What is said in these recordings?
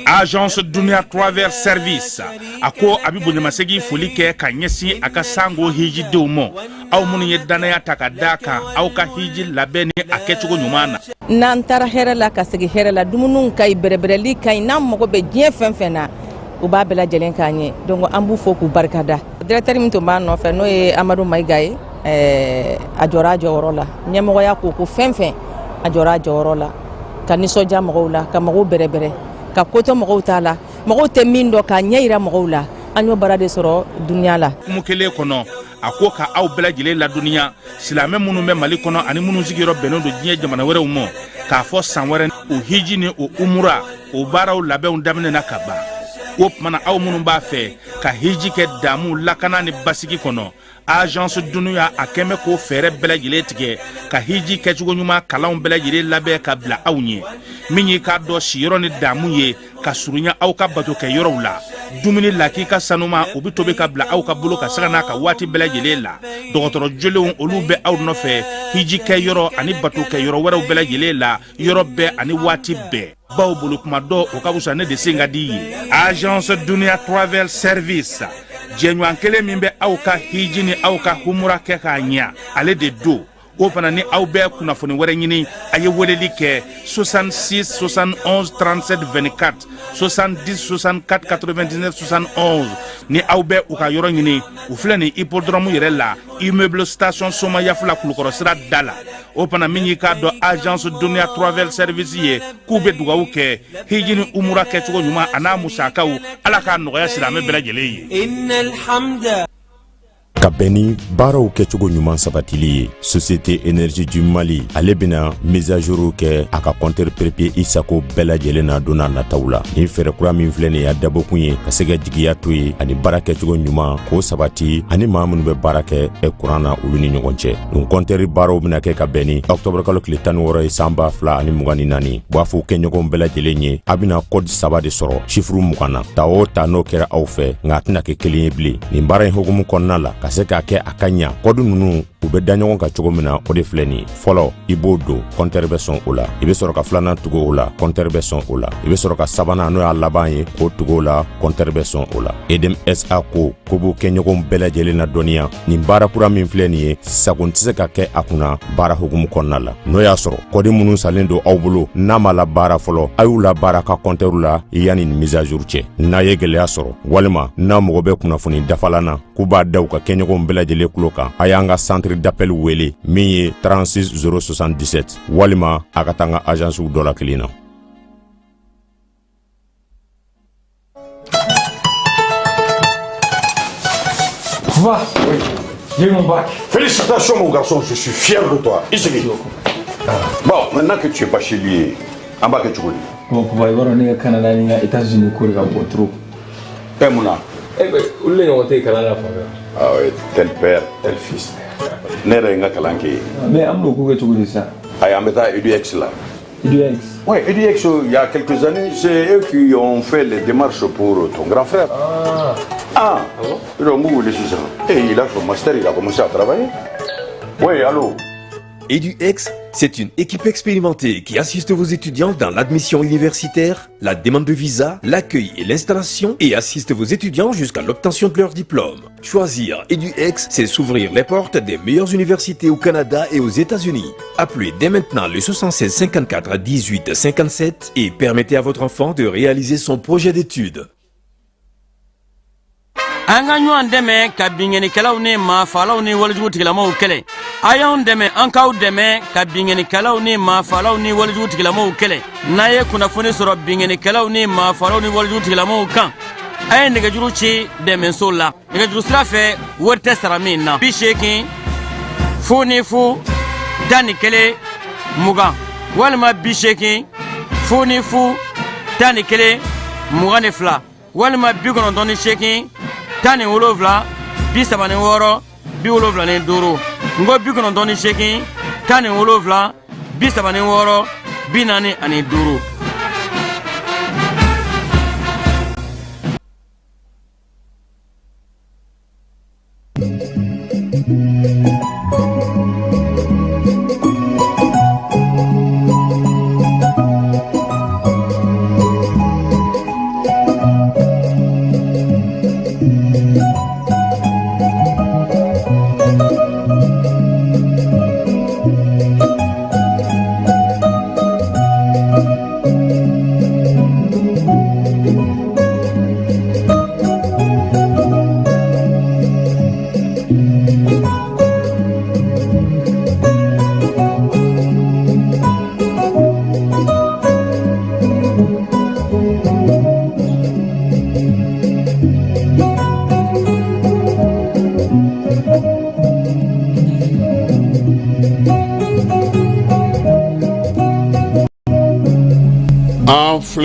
Agence Dunia Travel Service a ko a bɛ bonyamasegin foli kɛ ka ɲɛsin a ka sango hijidenw ma, aw minnu ye dannaya ta ka d'a kan aw ka hiji labɛn ni a kɛcogo ɲuman na. N'an taara hɛrɛ la ka segin hɛrɛ la, dumuniw ka ɲi, bɛrɛbɛrɛli ka ɲi, n'an mago bɛ diɲɛ fɛn fɛn na, u b'a bɛɛ lajɛlen k'an ye. Donc an b'u fo k'u barikada. Directeur min tun b'a nɔfɛ, n'o ye Amadu Mayiga ye, a jɔra a jɔyɔrɔ la. Ɲɛmɔgɔya ko ko fɛn fɛn, a jɔra a jɔyɔrɔ la ka nisɔndiya mɔgɔw la, ka mɔgɔw bɛrɛbɛrɛ, ka kotɔ mɔgɔw t'a la, mɔgɔw tɛ min dɔn k'a ɲɛ yira mɔgɔw la. An y'o baara de sɔrɔ dunuya la. Kumu kelen kɔnɔ, a ko ka aw bɛɛ lajɛlen ladɔnniya, silamɛ minnu bɛ Mali kɔnɔ ani minnu sigiyɔrɔ bɛnnen don diɲɛ jamana wɛrɛw ma, k'a fɔ san wɛrɛ o hiji ni o umura o baaraw labɛnw daminɛna ka ban. O tuma na, aw minnu b'a fɛ ka hiji kɛ damu, lakana ni basigi kɔnɔ, Agence Dunuya a kɛn bɛ k'o fɛɛrɛ bɛɛ lajɛlen tigɛ ka hiji kɛcogo ɲuman kalanw bɛɛ lajɛlen labɛn ka bila aw ɲɛ. Min y'i k'a dɔn siyɔrɔ ni damu ye ka surunya aw ka bato kɛ yɔrɔw la, dumuni lakika sanuma, o bɛ tobi ka bila aw ka bolo ka sanga n'a ka waati bɛɛ lajɛlen la. Dɔgɔtɔrɔ jolenw, olu bɛ aw nɔfɛ hiji kɛ yɔrɔ ani bato kɛ yɔrɔ wɛrɛw bɛɛ lajɛlen la, yɔrɔ bɛɛ ani waati bɛɛ, baw bolo kuma dɔ o ka fisa ne de sen ka di ye. Agence Dunia Travel Service, jɛɲɔgɔn kelen min bɛ aw ka hiji ni aw ka humura kɛ k'a ɲɛ, ale de don. O fana ni aw bɛ kunnafoni wɛrɛ ɲini, a ye weleli kɛ 66 71 37 24, 70 64 99 71. Ni aw bɛ u ka yɔrɔ ɲini, u filɛ nin hippodrome yɛrɛ la, immeuble Station Somayafula, Kulukɔrɔ sira da la. O fana, min y'i k'a dɔn Agence Dunia Travel Service ye, k'u bɛ dugawu kɛ hiji ni umura kɛcogo ɲuman a n'a musakaw, Ala k'a nɔgɔya silamɛ bɛɛ lajɛlen ye. Ka bɛn ni baaraw kɛcogo ɲuman sabatili ye, Société Énergie du Mali ale bɛna mise à jour kɛ a ka compteur prépayé i sago bɛɛ lajɛlen na don n'a nataw la. Nin fɛɛrɛ kura min filɛ nin ye, a dabɔkun ye ka se ka jigiya to ye ani baara kɛcogo ɲuman k'o sabati ani maa minnu bɛ baara kɛ kuran na, olu ni ɲɔgɔn cɛ. Nin compteur baaraw bɛna kɛ ka bɛn ni octobre kalo tile 16 ye san 2024. U b'a fɔ kɛɲɔgɔnw bɛɛ lajɛlen ye, a bɛna code saba de sɔrɔ chiffre 20 na. Ta o ta, n'o kɛra aw fɛ, nka a tɛna kɛ kelen ye bilen. Nin baara in hukumu kɔnɔna la, ka se k'a kɛ a ka ɲa, code ninnu u bɛ da ɲɔgɔn kan cogo min na, o de filɛ nin ye. Fɔlɔ, i b'o don, compteur bɛ sɔn o la. I bɛ sɔrɔ ka filanan tugu o la, compteur bɛ sɔn o la. I bɛ sɔrɔ ka sabanan, n'o y'a laban ye, k'o tugu o la, compteur bɛ sɔn o la. EDM SA ko ko b'u kɛɲɔgɔnw bɛɛ lajɛlen na dɔnniya, nin baara kura min filɛ nin ye, sagon tɛ se ka kɛ a kunna baara hukumu kɔnɔna la. N'o y'a sɔrɔ code minnu salen don aw bolo n'a ma la baara fɔlɔ, a y'u la baara ka compteur la yanni nin mise à jour cɛ. N'a ye gɛlɛya sɔrɔ walima n'a mago bɛ kunnafoni dafalan na, k'u b'a da u ka kɛɲɔgɔnw bɛɛ lajɛlen tulo kan, a y'an ka centre d'appel wele min ye 36 077, walima a ka taa an ka agencew dɔ la kelen na. Papa, oui, j'ai eu mon bac. Félicitations, mon garçon, je suis fier de toi. Ici. Bon, maintenant que tu es bachelier, an b'a kɛ cogo di? Bon, papa, i b'a dɔn ne ka Canada ni n ka États-Unis ko de ka bon trop. Eh, mun na? Eh ben, olu de ɲɔgɔn tɛ kalan na fan bɛɛ. Ah oui, tel père, tel fils. Ne yɛrɛ ye n ka kalan kɛ yen. Mais an bɛn'o ko kɛ cogo di sisan? Ayi, an bɛ taa EDUX la. EDUX? Oui, EDUX, il y a quelques années, c'est eux qui ont fait les démarches pour ton grand frère. Ah. Ah, Ah bon? Ils ont wele sisan. Et il a son master, il a commencé à travailler. Oui, allô? EduX, c'est une équipe expérimentée qui assiste vos étudiants dans l'admission universitaire, la demande de visa, l'accueil et l'installation et assiste vos étudiants jusqu'à l'obtention de leur diplôme. Choisir EduX, c'est s'ouvrir les portes des meilleures universités au Canada et aux États-Unis. Appelez dès maintenant le 76 54 18 57 et permettez à votre enfant de réaliser son projet d'études. An ka ɲɔgɔn dɛmɛ ka binkannikɛlaw ni maafalaw ni walejugu tigilamaw kɛlɛ. A y'anw dɛmɛ, an k'aw dɛmɛ ka binkannikɛlaw ni maafalaw ni walejugu tigilamaw kɛlɛ. N'a ye kunnafoni sɔrɔ binkannikɛlaw ni maafalaw ni walejugu tigilamaw kan, a ye nɛgɛjuru ci dɛmɛso la nɛgɛjuru sira fɛ, wari tɛ sara min na: 80 00 11 20 walima 80 00 11 22 walima 98 17 36 75. N ko 98 17 36 45.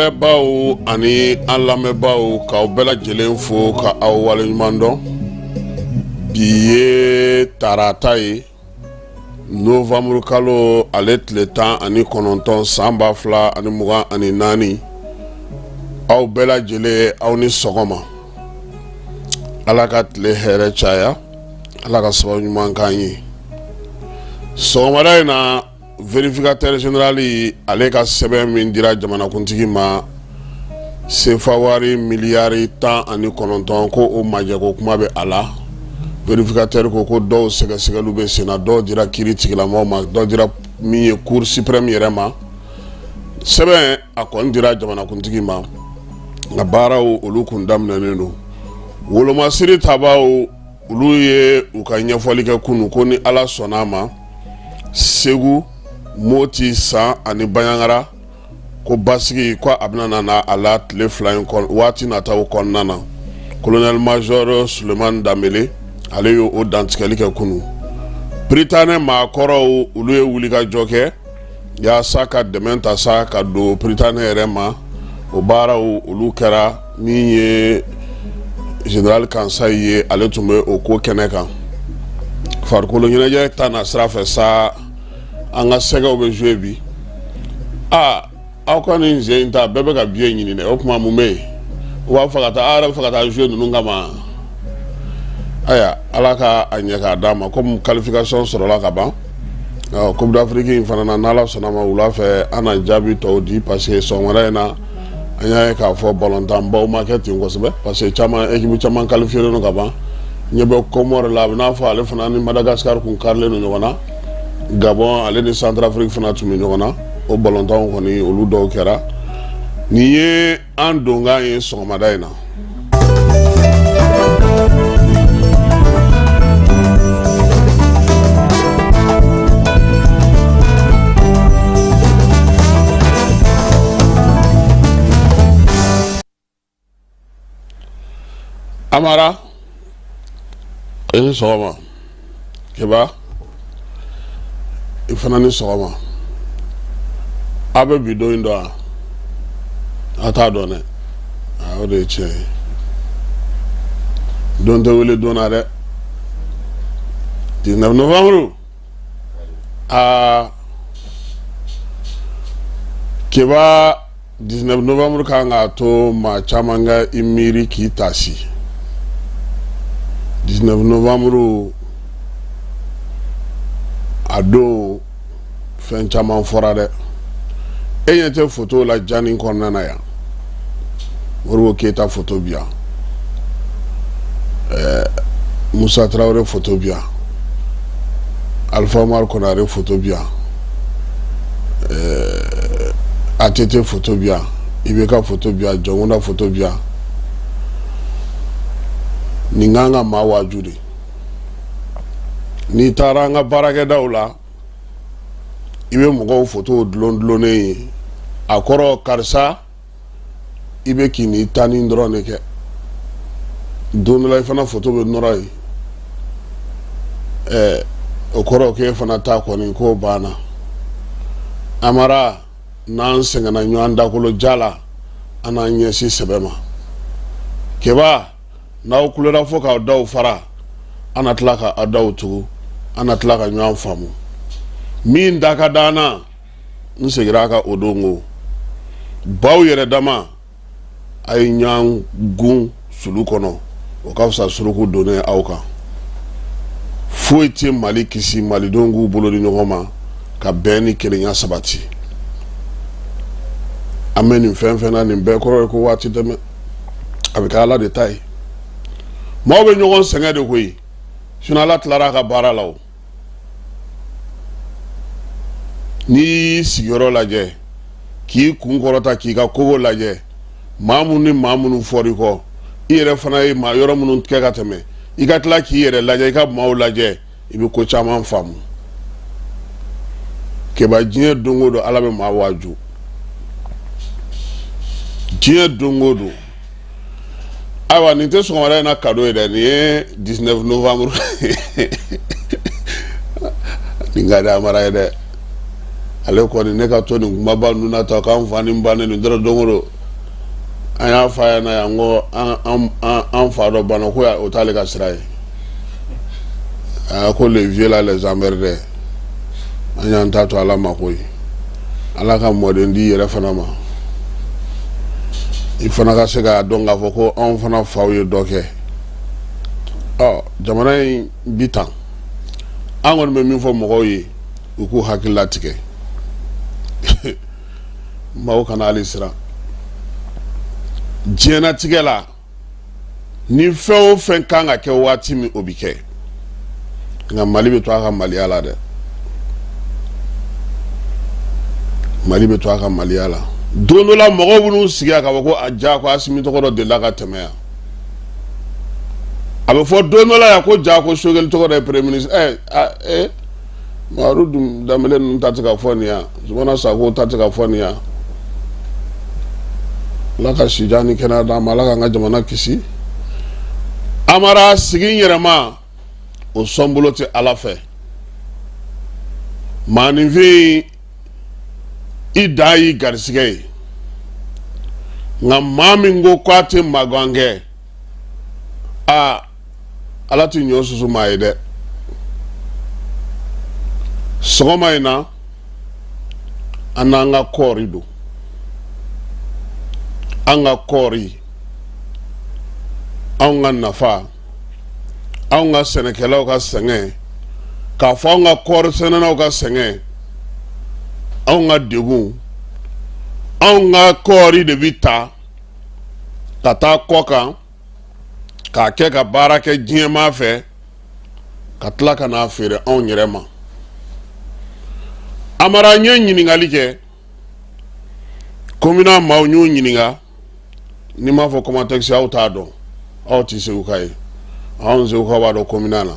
filɛbaw ani an lamɛnbaw, k'aw bɛɛ lajɛlen fo ka aw waleɲuman dɔn. Bi ye tarata ye, novembre kalo ale tile 19, san 2024. Aw bɛɛ lajɛlen, aw ni sɔgɔma. Ala ka tile hɛrɛ caya, Ala ka sababu ɲuman k'an ye. Sɔgɔmada in na, vérificateur général ale ka sɛbɛn min dira jamanakuntigi ma, sefa wari miliyari 19, ko o majɛko kuma bɛ a la. Vérificateur ko ko dɔw sɛgɛsɛgɛliw bɛ senna, dɔw dira kiiri tigilamɔgɔw ma, dɔw dira min ye cour suprême yɛrɛ ma. Sɛbɛn a kɔni dira jamanakuntigi ma, nka baaraw olu kun daminɛnen don. Wolomasiri tabaw, olu ye u ka ɲɛfɔli kɛ kunun ko ni Ala sɔnna a ma, Segu, Moti, San ani Baɲangara, ko basigi ko a bɛna na a la tile 2 in waati nataw kɔnɔna na. Colonel major Sulemani Danbele, ale ye o dantigɛli kɛ kunun. Prytanée maakɔrɔw, olu ye wulikajɔ kɛ yaasa ka dɛmɛ ta sa ka don Prytanée yɛrɛ ma. O baaraw olu kɛra min ye, général Kansayi ye, ale tun bɛ o ko kɛnɛ kan. Farikolo ɲɛnajɛ ta na sira fɛ sa, an ka Sɛgɛw bɛ jouer bi. Aa, aw ka nin sen in ta, bɛɛ bɛ ka billet ɲini dɛ. O tuma mun bɛ yen? U b'a fɛ ka taa, aw yɛrɛ bɛ fɛ ka taa jouer ninnu kama. Ayiwa, Ala ka a ɲɛ k'a d'a ma. Komi qualification sɔrɔla ka ban Coupe d'Afrique in fana na, n'Ala sɔnna ma, wula fɛ an na jaabi tɔw di, parce que sɔgɔmada in na, an y'a ye k'a fɔ balontanbaw ma kɛ ten kosɛbɛ, parce que caman, équipe caman qualifié don ka ban. Ɲɛ bɛ Comore la, a bɛ n'a fɔ ale fana ni Madagascar kun karilen don ɲɔgɔn na. Gabon ale ni Centrafrique fana tun bɛ ɲɔgɔn na. O balontanw kɔni, olu dɔw kɛra. Nin ye an donkan ye sɔgɔmada in na. Amara, i ni sɔgɔma. Keba, i fana ni sɔgɔma. Aw bɛ bi don in dɔn wa? A t'a dɔn dɛ. O de ye tiɲɛ ye. Don tɛ wele don na dɛ. 19 novembre. Aa Keba, 19 novembre kan k'a to maa caman ka i miiri k'i taasi. 19 novembre a don, fɛn caman fɔra dɛ. E ɲɛ tɛ foto la janin kɔnɔna na yan? Modibo Keyita foto bi yan, Musa Tarawele foto bi yan, Alpha Umar Konare foto bi yan, ATT foto bi yan, IBK foto bi yan, Jɔnkunda foto bi yan. Nin kan ka maa waaju de. N'i taara an ka baarakɛdaw la, i bɛ mɔgɔw fotow dulon dulonnen ye. A kɔrɔ, karisa, i bɛ k'i n'i ta nin dɔrɔn de kɛ. Don dɔ la, i fana foto bɛ nɔrɔ yen. O kɔrɔ k'e fana ta kɔni k'o banna. Amara, n'an sɛgɛnna ɲɔgɔn dakolo ja la, an n'an ɲɛsin sɛbɛ ma. Keba, n'aw kulera fo k'aw daw fara, an na tila ka aw daw tugu, an na tila ka ɲɔgɔn faamu. Min da ka d'an na, n segira a kan o don ko baw yɛrɛ dama, a ye ɲɔgɔn gun sulu kɔnɔ, o ka fisa suruku donnen aw kan. Foyi tɛ Mali kisi malidenw k'u bolo di ɲɔgɔn ma ka bɛn ni kelenya sabati. An bɛ nin fɛn fɛn na, nin bɛɛ kɔrɔ ye ko waati tɛmɛ, a bɛ kɛ Ala de ta ye. Maaw bɛ ɲɔgɔn sɛgɛn de koyi, sinon Ala tilara a ka baara la. O n'i y'i sigiyɔrɔ lajɛ, k'i kun kɔrɔta, k'i ka kogo lajɛ, maa minnu ni maa minnu fɔr'i kɔ, i yɛrɛ fana ye maa yɔrɔ minnu kɛ ka tɛmɛ, i ka tila k'i yɛrɛ lajɛ, i ka maaw lajɛ, i bɛ ko caman faamu. Keba, diɲɛ don o don, Ala bɛ maa waaju. Diɲɛ don o don. Ayiwa, nin tɛ sɔgɔmada in na cadeau ye dɛ. Nin ye 19 novembre. Nin ka di Amara ye dɛ. Ale kɔni ne ka to nin kumaba ninnu na ta k'an fa ni ba ne nin dɔrɔn don o don an y'a fɔ a ɲɛna yan ko an fa dɔ banna ko o t'ale ka sira ye. A ko les vieux là les emmerdent. An y'an ta to Ala ma koyi. Ala ka mɔden di yɛrɛ fana ma, i fana ka se k'a dɔn k'a fɔ ko anw fana faw ye dɔ kɛ. Ɔ jamana in bi tan, an kɔni bɛ min fɔ mɔgɔw ye, u k'u hakili latigɛ, maaw kana hali siran diɲɛnatigɛ la. Ni fɛn o fɛn kan ka kɛ waati min, o bɛ kɛ, nka Mali bɛ to a ka maliya la dɛ. Mali bɛ to a ka maliya la. Don dɔ la, mɔgɔw bɛn'u sigi yan k'a fɔ ko a ja ko Asimi tɔgɔ dɔ delila ka tɛmɛ yan. A bɛ fɔ don dɔ la yan ko ja ko Sogɛli tɔgɔ dɔ ye premier ministre. Ɛ ɛ Mamadu Danbele ninnu ta tɛ ka fɔ nin yan, Zumana Sako ta tɛ ka fɔ nin yan. Ala ka sijan ni kɛnɛya d'an ma, Ala k'an ka jamana kisi. Amara sigi n yɛrɛ ma, o sɔnbolo tɛ Ala fɛ. Maaninfin, i dan y'i garisigɛ ye, nka maa min ko k'a tɛ magan kɛ, aa, Ala tɛ ɲɔ susu maa ye dɛ. Sɔgɔma in na, an n'an ka kɔɔri don, an ka kɔɔri, anw ka nafa, anw ka sɛnɛkɛlaw ka sɛgɛn, k'a fɔ anw ka kɔɔri sɛnɛnaw ka sɛgɛn, anw ka degun. Anw ka kɔɔri de bi ta ka taa kɔ kan k'a kɛ ka baara kɛ diɲɛmaa fɛ, ka tila ka n'a feere anw yɛrɛ ma. Amara, n ye ɲininkali kɛ komina maaw, n y'u ɲininka. N'i m'a fɔ Kɔmatɛkisi, aw t'a dɔn, aw tɛ Seguka ye. Anw Segukaw b'a dɔn komina na.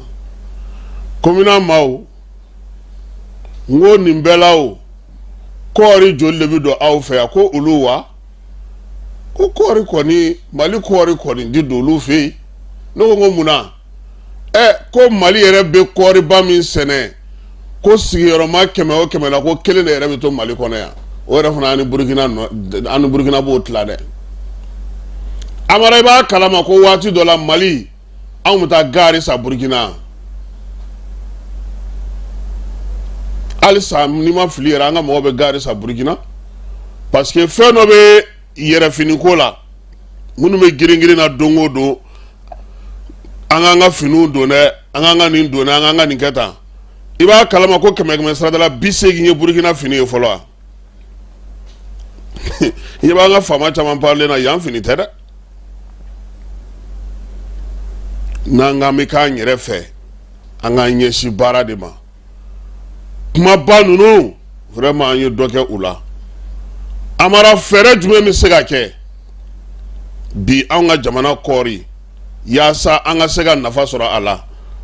Komina maaw, n ko nin bɛɛ la o, kɔɔri joli de bɛ don aw fɛ yan? Ko olu wa, ko kɔɔri kɔni, Mali kɔɔri kɔni di don olu fɛ yen. Ne ko n ko mun na? Ɛ, ko Mali yɛrɛ bɛ kɔɔriba min sɛnɛ, ko sigiyɔrɔma 100 o 100 la, ko kelen de yɛrɛ bɛ to Mali kɔnɔ yan. O yɛrɛ fana, an ni Burukina nɔ, an ni Burukina b'o tila dɛ. Amara, i b'a kalama ko waati dɔ la, Mali, anw bɛ taa gaari san Burukina. Halisa, n'i ma fili yɛrɛ, an ka mɔgɔw bɛ gaari san Burukina, parce que fɛn dɔ bɛ yɛrɛfiniko la. Minnu bɛ girin-girin na don o don, an k'an ka finiw don dɛ, an k'an ka nin don dɛ, an k'an ka nin kɛ tan. I b'a kalama ko kɛmɛ kɛmɛ sarada la, 80 ye Burukina fini ye fɔlɔ wa? I b'an ka faama caman parelen na yan, fini tɛ dɛ. N'an k'an bɛ k'an yɛrɛ fɛ, an k'an ɲɛsin baara de ma. Kumaba ninnu, vraiment, an ye dɔ kɛ u la. Amara, fɛɛrɛ jumɛn bɛ se ka kɛ bi anw ka jamana kɔɔri, yaasa an ka se ka nafa sɔrɔ a la,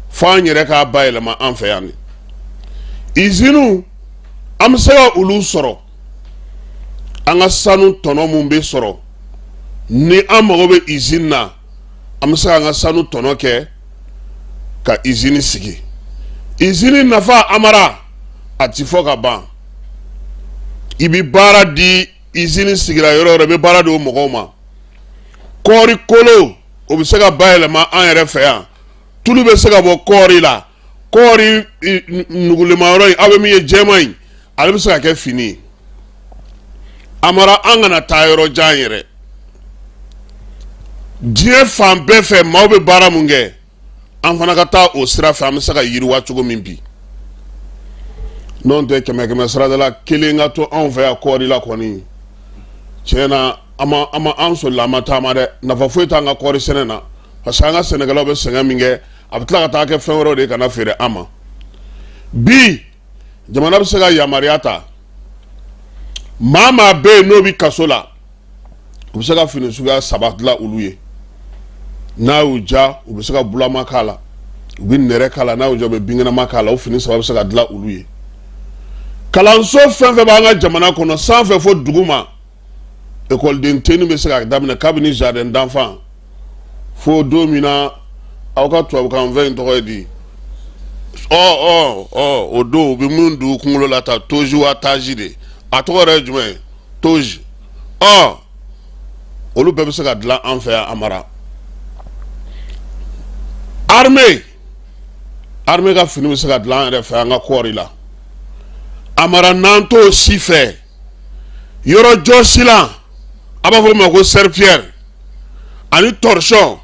fo an yɛrɛ k'a bayɛlɛma an fɛ yan? Ni iziniw, an bɛ se ka olu sɔrɔ. An ka sanu tɔnɔ mun bɛ sɔrɔ, ni an mago bɛ izini na, an bɛ se k'an ka sanu tɔnɔ kɛ ka izini sigi. Izini nafa, Amara, a ti fɔ ka ban. I bɛ baara di, izini sigira yɔrɔ o yɔrɔ, i bɛ baara di o mɔgɔw ma. Kɔɔri kolo, o bɛ se ka bayɛlɛma an yɛrɛ fɛ yan. Tulu bɛ se ka bɔ kɔɔri la. Kɔɔri nugulema yɔrɔ in, aw bɛ min ye jɛman in, ale bɛ se ka kɛ fini ye. Amara, an kana taa yɔrɔ jan yɛrɛ. Diɲɛ fan bɛɛ fɛ, maaw bɛ baara mun kɛ, an fana ka taa o sira fɛ, an bɛ se ka yiriwa cogo min bi. N'o tɛ, kɛmɛ kɛmɛ sarada la, kelen ka to anw fɛ yan kɔɔri la kɔni, tiɲɛ na, an ma an ma an solila, an ma taama dɛ. Nafa foyi t'an ka kɔɔri sɛnɛ na, parce que an ka sɛnɛkɛlaw bɛ sɛgɛn min kɛ, a bɛ tila ka taa kɛ fɛn wɛrɛw de ye ka na feere an ma. Bi, jamana bɛ se ka yamaruya ta, maa maa bɛ yen n'o bɛ kaso la, u bɛ se ka fini suguya saba dilan olu ye. N'a y'u ja, u bɛ se ka bulama k'a la, u bɛ nɛrɛ k'a la, n'a y'u ja, u bɛ binkɛnɛma k'a la. O fini saba bɛ se ka dilan olu ye. Kalanso fɛn fɛn b'an ka jamana kɔnɔ, sanfɛ fo duguma, ekɔliden tenue bɛ se ka daminɛ kabini jardin d'enfant fo don min na aw ka tubabukan fɛn in tɔgɔ ye di? Ɔ ɔ ɔ o don u bɛ min don u kunkolo la ta toji wa taji de a tɔgɔ yɛrɛ ye jumɛn ye toji ɔ olu bɛɛ bɛ se ka dilan an fɛ yan Amara armée armée ka fini bɛ se ka dilan an yɛrɛ fɛ an ka kɔɔri la Amara n'an t'o si fɛ yɔrɔ jɔsilan a b'a fɔ o ma ko serpillière ani torchon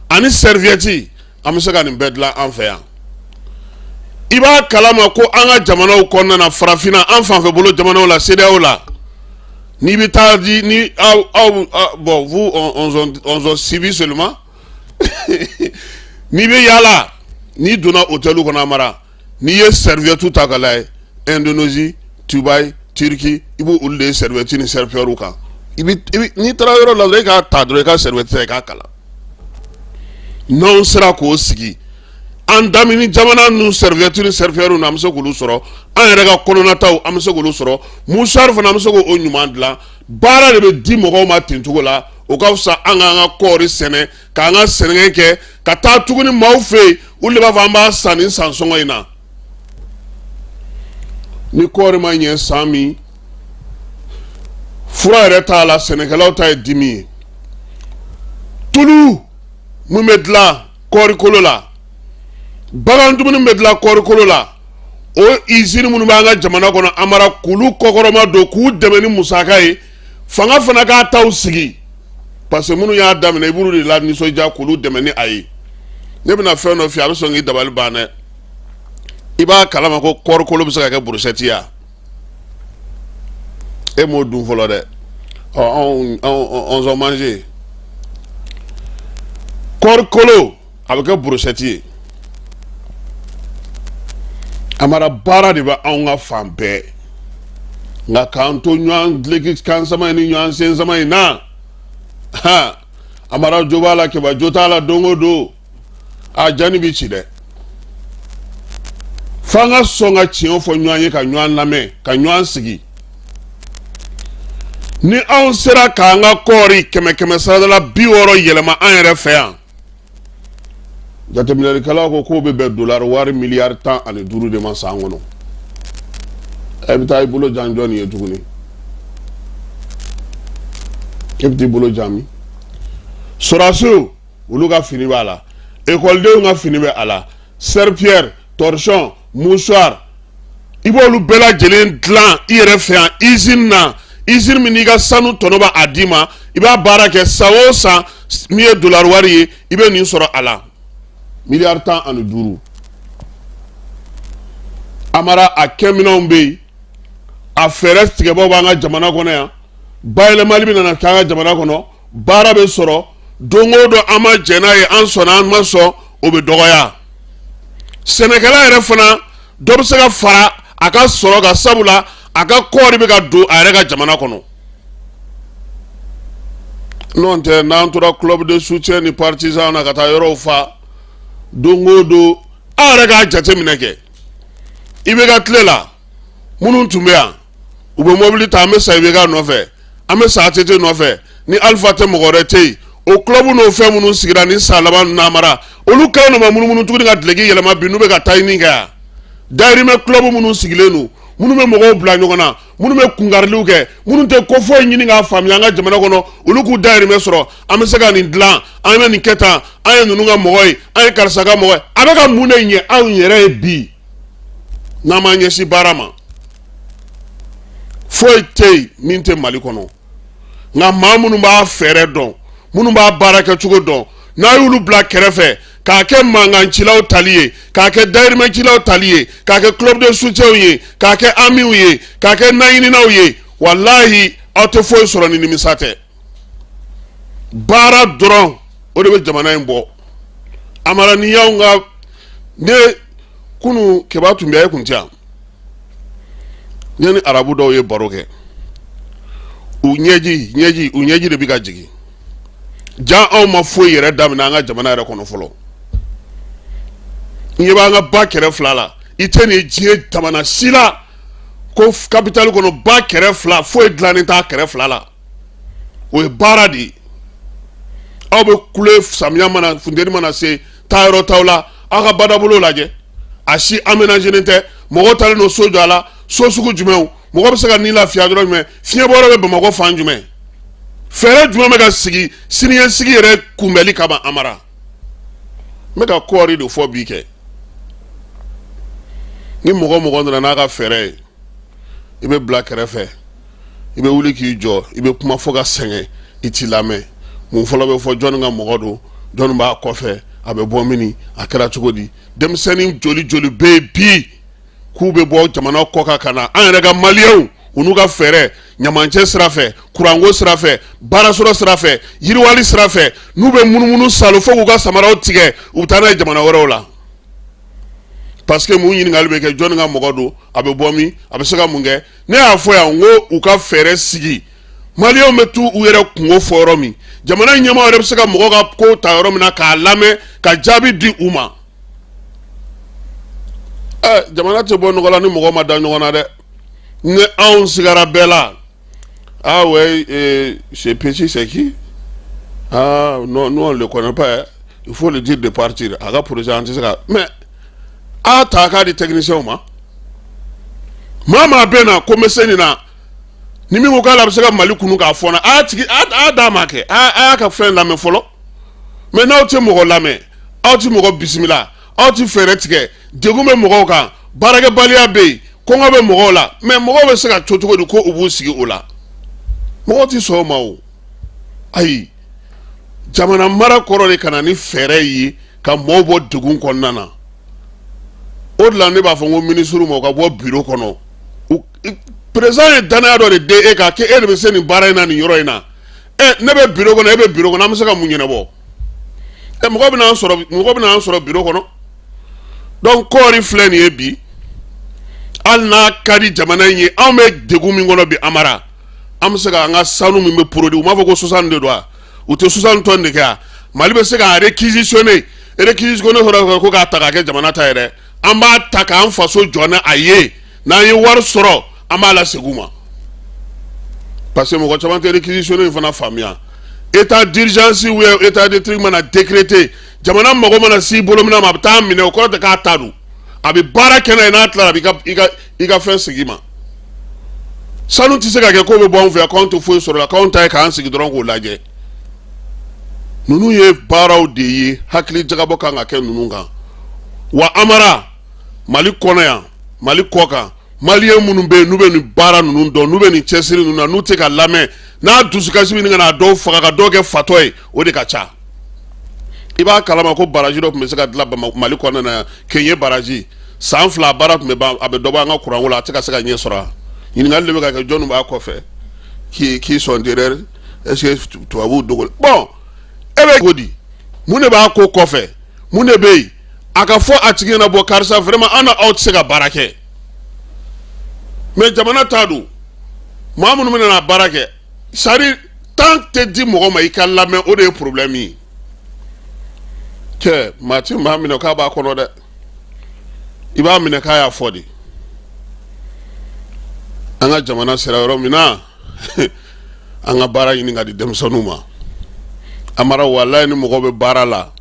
ani serviette an bɛ se ka nin bɛɛ dilan an fɛ yan i b'a kalama ko an ka jamanaw kɔnɔna na farafinna an fanfɛ bolo jamanaw la CEDEAO la n'i bɛ taa di ni aw aw bon vous on on subit seulement n'i bɛ yaala n'i donna hôtel kɔnɔ Amara n'i ye serviette ta ka lajɛ Indonésie Dubaï Turquie i b'o olu de ye serviette ni serpillière kan i bɛ n'i taara yɔrɔ la dɔrɔn e k'a ta dɔrɔn i ka serviette ta i k'a kala n'anw sera k'o sigi an damini jamana ninnu serviette ni serpillière an bɛ se k'olu sɔrɔ an yɛrɛ ka kɔnɔnataw an bɛ se k'olu sɔrɔ mouchoir fana an bɛ se k'o ɲuman dilan baara de bɛ di mɔgɔw ma ten cogo la o ka fisa an k'an ka kɔɔri sɛnɛ k'an ka sɛnɛ kɛ ka taa tuguni maaw fɛ yen olu de b'a fɔ an b'a san nin san sɔngɔ in na ni kɔɔri ma ɲɛ san min fura yɛrɛ t'a la sɛnɛkɛlaw ta ye dimi ye tulu min bɛ dilan kɔɔrikolo la bagan dumuni bɛ dilan kɔɔrikolo la o izini minnu b'an ka jamana kɔnɔ Amara k'olu kɔkɔrɔma don k'u dɛmɛ ni musaka ye fanga fana k'a taw sigi parce que minnu y'a daminɛ i b'olu de la nisɔndiya k'olu dɛmɛ ni a ye ne bɛna fɛn dɔ f'i ye a bɛ sɔn k'i dabali ban dɛ i b'a kalama ko kɔɔrikolo bɛ se ka kɛ brochette ye e m'o dun fɔlɔ dɛ ɔ anw anw on mange kɔɔrikolo a bɛ kɛ brochette ye Amara baara de bɛ anw ka fan bɛɛ nka k'an to ɲɔgɔn duloki kan sama ni ɲɔgɔn sen sama in na han Amara jo b'a la Keba jo t'a la don o don a jani bɛ ci dɛ f'an ka sɔn ka tiɲɛ fɔ ɲɔgɔn ye ka ɲɔgɔn lamɛn ka ɲɔgɔn sigi ni anw sera k'an ka kɔɔri kɛmɛ kɛmɛ sarada la 60 yɛlɛma an yɛrɛ fɛ yan jateminɛlikɛlaw ko k'o bɛ bɛn dolari wari miliyari 15 de ma san kɔnɔ e bɛ taa i bolo jan jɔn ye tuguni e bɛ t'i bolo jan min sɔrɔdasiw olu ka fini b'a la ekɔlidenw ka fini bɛ a la serpillière torchon mouchoir i b'olu bɛɛ lajɛlen dilan i yɛrɛ fɛ yan usine na usine min n'i ka sanu tɔnɔ b'a a d'i ma i b'a baara kɛ san o san min ye dolari wari ye i bɛ nin sɔrɔ a la miliyari 15 Amara a kɛminɛnw bɛ yen a fɛɛrɛ tigɛbaw b'an ka jamana kɔnɔ yan bayɛlɛmali bɛ nana kɛ an ka jamana kɔnɔ baara bɛ sɔrɔ don o don an ma jɛn n'a ye an sɔnna an ma sɔn o bɛ dɔgɔya sɛnɛkɛla yɛrɛ fana dɔ bɛ se ka fara a ka sɔrɔ kan sabula a ka kɔɔri bɛ ka don a yɛrɛ ka jamana kɔnɔ n'o tɛ n'an tora club de soutien ni partisan na ka taa yɔrɔw fa don o don aw yɛrɛ k'a jateminɛ kɛ IBK tile la minnu tun bɛ yan u bɛ mobili ta an bɛ sa IBK nɔfɛ an bɛ sa ATT nɔfɛ ni Alifa tɛ mɔgɔ wɛrɛ tɛ yen o club n'o fɛn minnu sigira ni san laban ninnu Amara olu kɛlen don ma munumunu tuguni ka duloki yɛlɛma bi n'u bɛ ka taa ɲini kɛ yan dayirimɛ club minnu sigilen don minnu bɛ mɔgɔw bila ɲɔgɔn na minnu bɛ kunkariliw kɛ minnu tɛ ko foyi ɲini k'a faamuya an ka jamana kɔnɔ olu k'u dayirimɛ sɔrɔ an bɛ se ka nin dilan an bɛ nin kɛ tan an ye ninnu ka mɔgɔ ye an ye karisa ka mɔgɔ ye a bɛ ka mun de ɲɛ anw yɛrɛ ye bi n'an m'an ɲɛsin baara ma foyi tɛ yen min tɛ mali kɔnɔ nka maa minnu b'a fɛɛrɛ dɔn minnu b'a baara kɛcogo dɔn n'a y'olu bila kɛrɛfɛ k'a kɛ mankancilaw tali ye k'a kɛ dayirimɛcilaw tali ye k'a kɛ club de soutien ye k'a kɛ amiw ye k'a kɛ naɲininaw ye walahi aw tɛ foyi sɔrɔ ni nimisa tɛ baara dɔrɔn o de bɛ jamana in bɔ Amara ni y'anw ka ne kunu Keba tun bɛ e kun tɛ yan ne ni arabu dɔw ye baro kɛ u ɲɛji ɲɛji u ɲɛji de bɛ ka jigin ja anw ma foyi yɛrɛ daminɛ an ka jamana yɛrɛ kɔnɔ fɔlɔ n ɲɛ b'an ka ba kɛrɛ fila la i tɛ nin diɲɛ jamana si la ko kapitali kɔnɔ ba kɛrɛ fila foyi dilannen t'a kɛrɛ fila la o ye baara de ye aw bɛ kule samiya mana funteni mana se taa yɔrɔ t'aw la aw ka badabolo lajɛ A si aménagénen tɛ. Mɔgɔw taalen don so jɔ a la, so sugu jumɛnw? Mɔgɔ bɛ se ka ni lafiya yɔrɔ jumɛn? Fiɲɛbɔyɔrɔ bɛ Bamakɔ fan jumɛn? Fɛɛrɛ jumɛn bɛ ka sigi siniɲɛsigi yɛrɛ kunbɛli kama? Amara, n bɛ ka kɔɔri de fɔ bi kɛ. Ni mɔgɔ mɔgɔ nana n'a ka fɛɛrɛ ye, i bɛ bila kɛrɛfɛ, i bɛ wuli k'i jɔ, i bɛ kuma fo ka sɛgɛn, i t'i lamɛn. Mun fɔlɔ bɛ fɔ? Jɔnni ka mɔgɔ don? Jɔnni b'a kɔfɛ? A bɛ bɔ min? A kɛra cogo di? Denmisɛnnin joli joli bɛ yen bi k'u bɛ bɔ jamana kɔ kan ka na? An yɛrɛ ka maliyɛnw, u n'u ka fɛɛrɛ, ɲamancɛ sira fɛ, kuranko sira fɛ, baarasɔrɔ sira fɛ, yiriwali sira fɛ, n'u bɛ munumunu salo fo k'u ka samaraw tigɛ, u bɛ taa n'a ye jamana wɛrɛw la. Parce que mun ɲininkali bɛ kɛ? Jɔnni ka mɔgɔ don? A bɛ bɔ min? A bɛ se ka mun kɛ? Ne y'a fɔ yan n ko u ka fɛɛrɛ sigi, maliyɛnw bɛ t'u u yɛrɛ kunko fɔ yɔrɔ min, jamana ɲɛmaa yɛrɛ bɛ se ka mɔgɔ ka ko ta yɔrɔ min na k'a lamɛn ka jaabi di u ma. Ɛ, jamana tɛ bɔ nɔgɔ la ni mɔgɔ ma da ɲɔgɔn na dɛ. Ni anw sigara bɛɛ la, ah ouais, c'est petit, c'est qui? Ah non, nous on le connaît pas, il faut le dire de partir. A ka projet an tɛ se ka, mais a ta k'a di technicien ma. Maa maa bɛ na ko n bɛ se nin na, ni min ko k'ale bɛ se ka Mali kunu k'a fɔ n na, a tigi a d'a ma kɛ, a y'a ka fɛn lamɛn fɔlɔ. Mais n'aw tɛ mɔgɔ lamɛn, aw tɛ mɔgɔ bisimila, aw tɛ fɛɛrɛ tigɛ, degun bɛ mɔgɔw kan, baarakɛbaliya bɛ yen, kɔngɔ bɛ mɔgɔw la, mais mɔgɔw bɛ se ka to cogo di ko u b'u sigi o la? Mɔgɔw tɛ sɔn o ma o. Ayi, jamana mara kɔrɔ de ka na ni fɛɛrɛ ye ka mɔgɔw bɔ degun kɔnɔna na. O de la ne b'a fɔ n ko minisiriw ma, u ka bɔ biro kɔnɔ. Président ye danaya dɔ de den e kan k'e de bɛ se nin baara in na nin yɔrɔ in na. Ɛ, ne bɛ biro kɔnɔ, e bɛ biro kɔnɔ, an bɛ se ka mun ɲɛnabɔ? Ɛ, mɔgɔ bɛ n'an sɔrɔ, mɔgɔ bɛ n'an sɔrɔ biro kɔnɔ. Donc kɔɔri filɛ nin ye bi, hali n'a ka di jamana in ye, anw bɛ degun min kɔnɔ bi, Amara, an bɛ se ka an ka sanu min bɛ produit, u m'a fɔ ko 60 de don wa? U tɛ 60 tonnes de kɛ wa? Mali bɛ se k'a réquisitionner. Réquisitionner sɔrɔ ko k'a ta k'a kɛ jamana ta ye dɛ. An b'a ta k'an faso jɔ ni a ye. N'an ye wari sɔrɔ, an b'a lasegin u ma, parce que mɔgɔ caman tɛ réquisitionner in fana faamuya. État d'urgence ou état de truc mana décréter, jamana mago mana s'i bolo minɛn ma, a bɛ taa minɛ, o kɔrɔ tɛ k'a ta don. A bɛ baara kɛ n'a ye, n'a tilala, a b'i ka i ka fɛn segin i ma. Sanu tɛ se ka kɛ k'o bɛ bɔ anw fɛ yan k'anw tɛ foyi sɔrɔ la, k'anw ta ye k'an sigi dɔrɔn k'o lajɛ. Ninnu ye baaraw de ye, hakili jagabɔ kan ka kɛ ninnu kan wa. Amara, Mali kɔnɔ yan, Mali kɔ kan, maliyɛn minnu bɛ yen n'u bɛ nin baara ninnu dɔn, n'u bɛ nin cɛsiri ninnu na, n'u tɛ ka lamɛn, n'a dusukasi bɛ ɲini ka na dɔw faga ka dɔw kɛ fatɔ ye, o de ka ca. I b'a kalama ko baraji dɔ tun bɛ se ka dilan Mali kɔnɔna na yan, Kɛɲɛ baraji. San 2 baara tun bɛ ban, a bɛ dɔ bɔ an ka kuranko la. A tɛ ka se ka ɲɛ sɔrɔ. Ɲininkali de bɛ ka kɛ, jɔnni b'a kɔfɛ? Qui sont derrière? Est-ce que tubabuw dogo? Bon, e bɛ ko di? Mun de b'a ko kɔfɛ? Mun de bɛ yen? A ka fɔ a tigi ɲɛna, bɔ karisa, vraiment an na aw tɛ se ka baara kɛ, mais jamana ta don. Maa minnu bɛna na baara kɛ, c'est-à-dire temps tɛ di mɔgɔ ma i ka lamɛn, o de ye problème ye. Cɛ, maa ti maa minɛ k'a b'a kɔnɔ dɛ, i b'a minɛ k'a y'a fɔ de. An ka jamana sera yɔrɔ min na, an ka baara ɲini ka di denmisɛnninw ma. Amara, walayi, ni mɔgɔ bɛ baara la,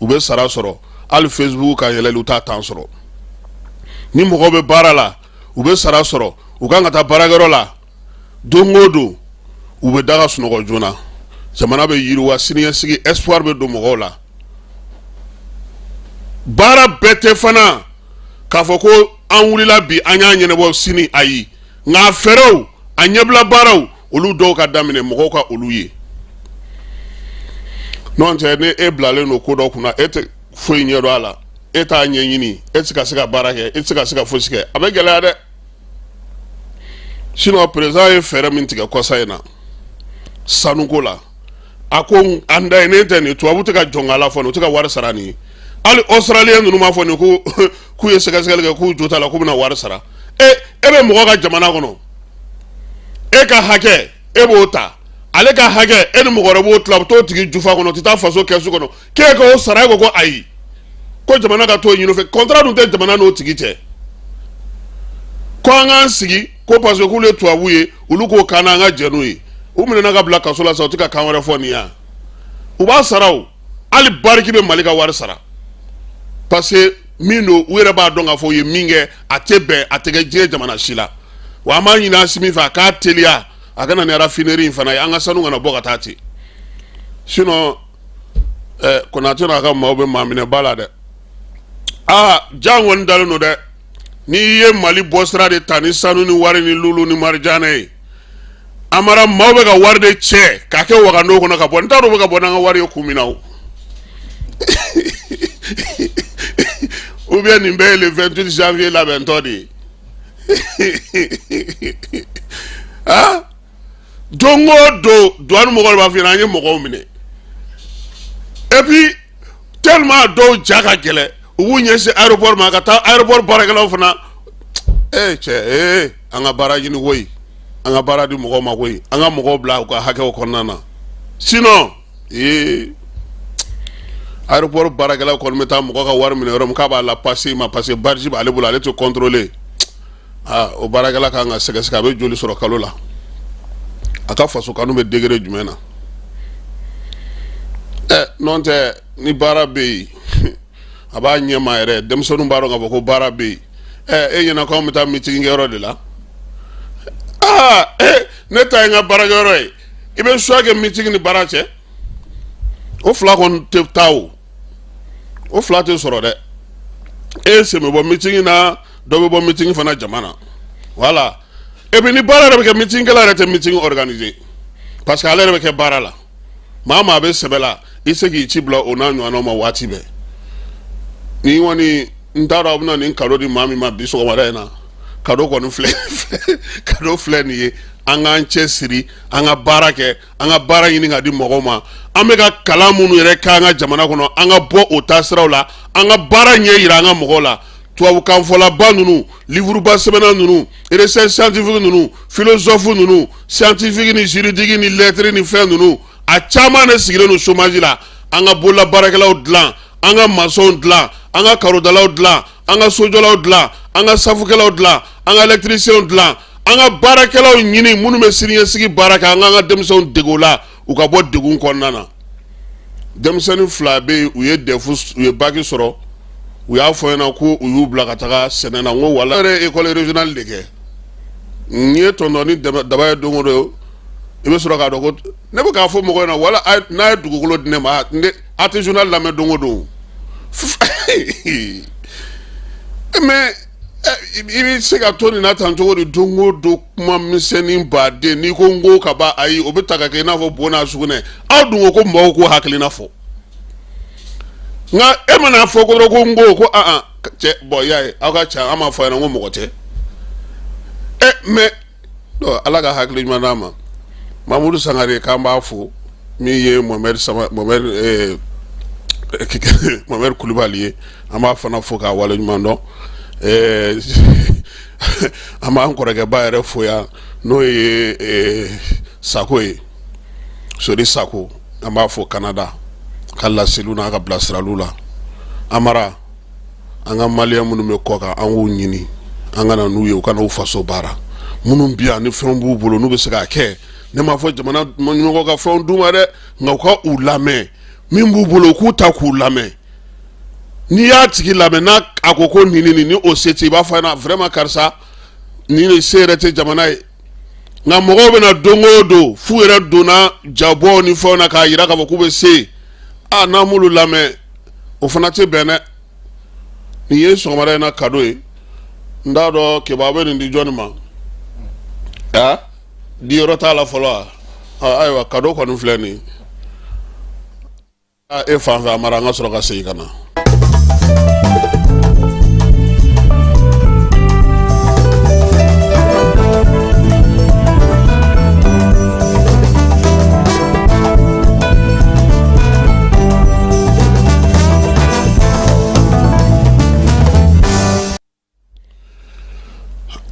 u bɛ sara sɔrɔ, hali Facebook kan yɛlɛli, u t'a temps sɔrɔ. Ni mɔgɔ bɛ baara la, u bɛ sara sɔrɔ, u kan ka taa baarakɛyɔrɔ la don o don, u bɛ da ka sunɔgɔ joona, jamana bɛ yiriwa, siniɲɛsigi espoir bɛ don mɔgɔw la. Baara bɛɛ tɛ fana k'a fɔ ko an wulila bi, an y'a ɲɛnabɔ sini, ayi. Nka a fɛɛrɛw, a ɲɛbila baaraw, olu dɔw ka daminɛ mɔgɔw ka olu ye. N'o tɛ, ni e bilalen don ko dɔ kunna, e tɛ foyi ɲɛdɔn a la, e t'a ɲɛɲini, e tɛ se ka se ka baara kɛ, e tɛ se ka se ka fosi kɛ, a bɛ gɛlɛya dɛ. Sinon président ye fɛɛrɛ min tigɛ kɔsa in na sanuko la, a ko an da ye ne tɛ nin tubabu tɛ ka jɔn la fɔ, u tɛ ka wari sara nin ye. Hali australien ninnu m'a fɔ nin ko k'u ye sɛgɛsɛgɛli kɛ, k'u jo t'a la, k'u bɛna wari sara. E e bɛ mɔgɔ ka jamana kɔnɔ, e ka hakɛ e b'o ta, ale ka hakɛ e ni mɔgɔ wɛrɛ b'o tila, a bɛ t'o tigi jufa kɔnɔ, o tɛ taa faso kɛsu kɔnɔ, k'e k'o sara. E ko ko ayi, ko jamana ka t'o ɲini o fɛ. Contrat dun tɛ jamana n'o tigi cɛ. Ko an k'an sigi ko parce que k'olu ye tubabu ye, olu k'o kan na, an ka jɛ n'o ye. U minɛna ka bila kaso la sa, u tɛ ka kan wɛrɛ fɔ nin yan. U b'a sara o, hali Barrick bɛ Mali ka wari sara parce que Min don, u yɛrɛ b'a dɔn k'a fɔ u ye min kɛ, a tɛ bɛn, a tɛ kɛ diɲɛ jamana si la. Wa an b'a ɲini Asimi fɛ, a k'a teliya, a ka na ni raffinerie in fana ye, an ka sanu kana bɔ ka taa ten. Sinon Konate n'a ka maaw bɛ maa minɛ ba la dɛ. Aa, jan kɔni dalen don dɛ. N'i ye Mali bɔsira de ta ni sanu ni wari ni lulu ni marijanɛ ye, Amara, maaw bɛ ka wari de cɛ k'a kɛ wagando kɔnɔ ka bɔ. N t'a dɔn u bɛ ka bɔ n'an ka wari ye kun min na o, ou bien nin bɛɛ ye le 28 janvier labɛntɔ de ye. Ah, don o don, douane mɔgɔw de b'a f'i ɲɛna an ye mɔgɔw minɛ. Et puis tellement dɔw ja ka gɛlɛn, u b'u ɲɛsin aéroport ma ka taa aéroport baarakɛlaw fana. Ee cɛ, ee, an ka baara ɲini koyi, an ka baara di mɔgɔw ma koyi, an ka mɔgɔw bila u ka hakɛw kɔnɔna na. Sinon ee, aéroport baarakɛlaw kɔni bɛ taa mɔgɔ ka wari minɛ yɔrɔ min k'a b'a la passer ma, parce que badge b'ale bolo, ale tɛ contrôler. Aa, o baarakɛla kan ka sɛgɛsɛgɛ, a bɛ joli sɔrɔ kalo la, a ka faso kanu bɛ degré jumɛn na? Ɛ, n'o tɛ, ni baara bɛ yen, a b'a ɲɛma yɛrɛ, denmisɛnninw b'a dɔn k'a fɔ ko baara bɛ yen. Ɛ, e ɲɛna k'anw bɛ taa meeting kɛyɔrɔ de la? Aa, e, ne ta ye n ka baarakɛyɔrɔ ye. I bɛ choix kɛ meeting ni baara cɛ, o fila kɔni tɛ taa, o o fila tɛ sɔrɔ dɛ. E sen bɛ bɔ meeting na, dɔ bɛ bɔ meeting fana jama na, voilà. Et puis ni baara yɛrɛ bɛ kɛ, meeting kɛla yɛrɛ tɛ meeting organiser, parce que ale yɛrɛ bɛ kɛ baara la. Maa maa bɛ sɛbɛ la, i se k'i ci bila o n'a ɲɔgɔnnaw ma waati bɛɛ. Ni kɔni n t'a dɔn aw bɛna nin cadeau di maa min ma bi sɔgɔmada in na. Cadeau kɔni filɛ, cadeau filɛ nin ye. An k'an cɛ siri, an ka baara kɛ, an ka baara ɲini ka di mɔgɔw ma. An bɛ ka kalan minnu yɛrɛ k'an ka jamana kɔnɔ, an ka bɔ o taasiraw la, an ka baara ɲɛ yira an ka mɔgɔw la. Tubabukanfɔlaba ninnu, livuruba sɛbɛnna ninnu, recherche scientifique ninnu, philosophe ninnu, scientifique ni juridique ni lettre ni fɛn ninnu, a caman de sigilen don chômage la. An ka bolola baarakɛlaw dilan, an ka maçonw dilan, an ka karodalaw dilan, an ka sojɔlaw dilan, an ka safukɛlaw dilan, an ka électricienw dilan, an ka baarakɛlaw ɲini minnu bɛ siniɲɛsigi baara kɛ. An k'an ka denmisɛnw dege o la, u ka bɔ degun kɔnɔna na. Denmisɛnnin fila bɛ yen, u ye DEF, u ye bac sɔrɔ, u y'a fɔ ɲɛna ko u y'u bila ka taga sɛnɛ na. N ko wala yɛrɛ ye école régionale de kɛ. N'i ye tɔntɔn ni daba ye don o don, i bɛ sɔrɔ k'a dɔn ko ne bɛ k'a fɔ mɔgɔw ɲɛna wala n'a ye dugukolo di ne ma, a tɛ journal lamɛn don o don. Mais i bɛ se ka to nin na tan cogo di? Don o don, kuma misɛnnin baden, n'i ko n ko ka ban, ayi, o bɛ ta ka kɛ i n'a fɔ bo n'a sugunɛ. Aw dun ko ko mɔgɔw k'u hakilina fɔ, nka e mana fɔ ko dɔrɔn ko n ko ko an cɛ bɔn, y'a ye aw ka ca, an m'a fɔ a ɲɛna ko mɔgɔ tɛ ɛ. Mais Ala ka hakili ɲuman d'a ma. Mamudu Sangare, k'an b'a fo, min ye Mohamed Sama, Mohamed Mohamed Kulubali ye, an b'a fana fo k'a waleɲuman dɔn. An b'an kɔrɔkɛba yɛrɛ fo yan, n'o ye Sako ye, Sori Sako, an b'a fo Canada ka laseliw n'a ka bilasiraliw la. Amara, an ka maliyɛn minnu bɛ kɔ kan, an k'u ɲini, an ka na n'u ye, u ka n'u faso baara. Minnu bi yan ni fɛn b'u bolo, n'u bɛ se k'a kɛ, ne m'a fɔ jamana ɲɛmɔgɔ ka fɛnw d'u ma dɛ, nka u ka u lamɛn. Min b'u bolo, u k'u ta k'u lamɛn. N'i y'a tigi lamɛn, n'a a ko ko nin nin ni o se tɛ, i b'a fɔ a ɲɛna vraiment, karisa, nin de se yɛrɛ tɛ jamana ye. Nka mɔgɔw bɛna don o don f'u yɛrɛ donna jabɔw ni fɛnw na k'a jira k'a fɔ k'u bɛ se a, n'an m'olu lamɛn, o fana tɛ bɛn dɛ. Nin ye sɔgɔmada in na cadeau ye. N t'a dɔn Keba bɛ nin di jɔnni ma. A di yɔrɔ t'a la fɔlɔ wa? Ayiwa, cadeau kɔni filɛ nin ye. E fan fɛ, Amara, an ka sɔrɔ ka segin ka na.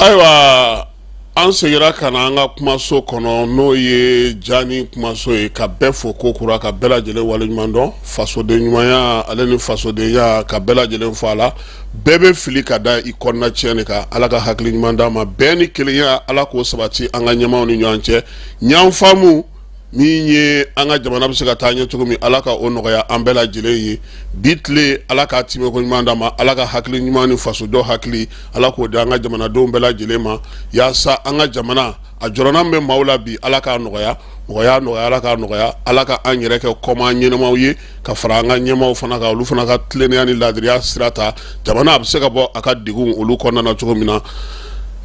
Ayiwa, an seginna ka na an ka kumaso kɔnɔ, n'o ye Jani kumaso ye, ka bɛɛ fo ko kura, ka bɛɛ lajɛlen waleɲuman dɔn. Fasoden ɲumanya ale ni fasodenya, ka bɛɛ lajɛlen fo a la. Bɛɛ bɛ fili ka da i kɔnɔna tiɲɛ de kan. Ala ka hakili ɲuman d'an ma. Bɛn ni kelenya, Ala k'o sabati an ka ɲɛmaaw ni ɲɔgɔn cɛ. Ɲan faamu. Min ye an ka jamana bɛ se ka taa ɲɛ cogo min, Ala ka o nɔgɔya an bɛɛ lajɛlen ye. Bi tile, Ala k'a timɛko ɲuman d'an ma. Ala ka hakili ɲuman ni fasojɔ hakili, Ala k'o di an ka jamanadenw bɛɛ lajɛlen ma, yaasa an ka jamana a jɔrɔna bɛ maaw la bi, Ala k'a nɔgɔya. Mɔgɔ y'a nɔgɔya, Ala k'a nɔgɔya. Ala ka an yɛrɛ kɛ kɔmaa ɲɛnamaw ye, ka fara an ka ɲɛmaaw fana kan, olu fana ka tilennenya ni laadiriya sira ta, jamana a bɛ se ka bɔ a ka degun olu kɔnɔna na cogo min na.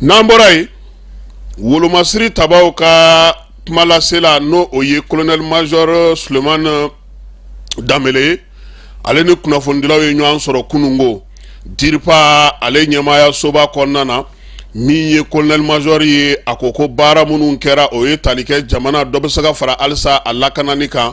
N'an bɔra yen, wolomasiri tabaw ka kumalasela, n'o o ye colonel major Sulemani Danbele ye, ale ni kunnafonidilaw ye ɲɔgɔn sɔrɔ kununko DIRPA ale ɲɛmaaya soba kɔnɔna na. Min ye colonel major ye, a ko ko baara minnu kɛra, o ye tali kɛ jamana dɔ bɛ se ka fara halisa a lakanani kan,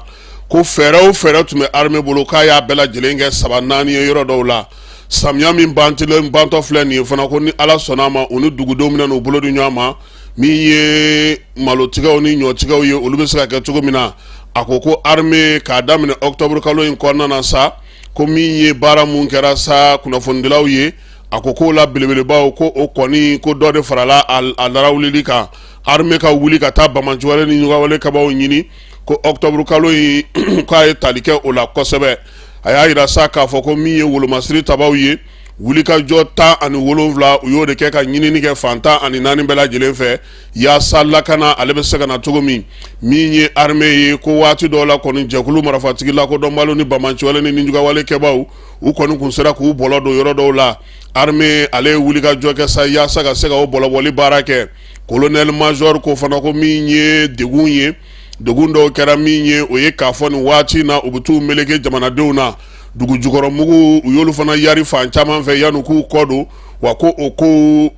ko fɛɛrɛ o fɛɛrɛ tun bɛ armée bolo, k'a y'a bɛɛ lajɛlen kɛ saba naani ye yɔrɔ dɔw la. Samiya min bantɔ filɛ nin ye fana, ko ni Ala sɔnna a ma, u ni dugudenw bɛna n'u bolo di ɲɔgɔn ma. Min ye malotigɛw ni ɲɔtigɛw ye, olu bɛ se ka kɛ cogo min na. A ko ko armée k'a daminɛ octobre kalo in kɔnɔna na sa, ko min ye baara mun kɛra sa kunnafonidilaw ye, a ko k'o la belebelebaw, ko o kɔni ko dɔ de farala a larawulili kan, armée ka wuli ka taa banbaanciwale ni ɲugawale kɛbaaw ɲini, ko octobre kalo in k'a ye tali kɛ o la kosɛbɛ. A y'a yira sa k'a fɔ ko min ye wolomasiri tabaw ye, wulikajɔ 17, u y'o de kɛ ka ɲinini kɛ fan 14 bɛɛ lajɛlen fɛ, yaasa lakana ale bɛ se ka na cogo min. Min ye armée ye, ko waati dɔw la kɔni, jɛkulu marifatigi lakodɔnbaliw ni banbaanciwale ni nijugawale kɛbaaw, u kɔni kun sera k'u bɔlɔ don yɔrɔ dɔw la. Armée ale ye wulikajɔ kɛ sa yaasa ka se ka o bɔlɔbɔli baara kɛ. Colonel major ko fana ko min ye degun ye, degun dɔw kɛra min ye, o ye k'a fɔ nin waati na u bɛ t'u meleke jamanadenw na, dugu jukɔrɔmugu, u y'olu fana yari fan caman fɛ yanni k'u kɔ don wa. Ko o ko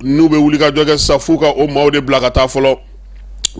n'u bɛ wulikajɔ kɛ sa, f'u ka o maaw de bila ka taa fɔlɔ.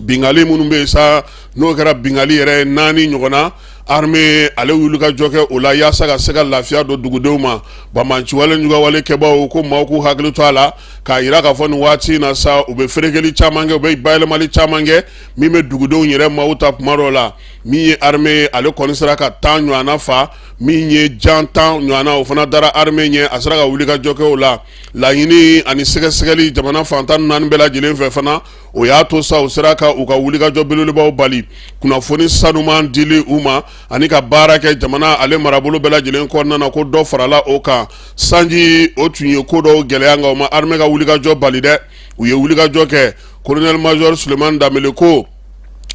Bingali minnu bɛ yen sa, n'o kɛra bingali yɛrɛ ye naani ɲɔgɔn na, armée ale wulikajɔ kɛ o la yaasa ka se ka lafiya don dugudenw ma. Banbaanciwale ɲugawale kɛbaaw, ko maaw k'u hakili to a la, k'a yira k'a fɔ nin waati in na sa, u bɛ ferekeli caman kɛ, u bɛ bayɛlɛmali caman kɛ min bɛ dugudenw yɛrɛ maaw ta kuma dɔw la. Min ye armée ye, ale kɔni sera ka 10 ɲɔgɔnna fa. Min ye jan 10 ɲɔgɔnna, o fana dara armée ɲɛ, a sera ka wulikajɔ kɛ o la. Laɲini ani sɛgɛsɛgɛli jamana fan 14 bɛɛ lajɛlen fɛ fana, o y'a to sa u sera ka u ka wulikajɔ belebelebaw bali. Kunnafoni sanuman dili u ma ani ka baara kɛ jamana ale marabolo bɛɛ lajɛlen kɔnɔna na, ko dɔ farala o kan. Sanji o tun ye ko dɔw gɛlɛya, nka o ma armée ka wulikajɔ bali dɛ, u ye wulikajɔ kɛ. Colonel major Sulemani Danbele ko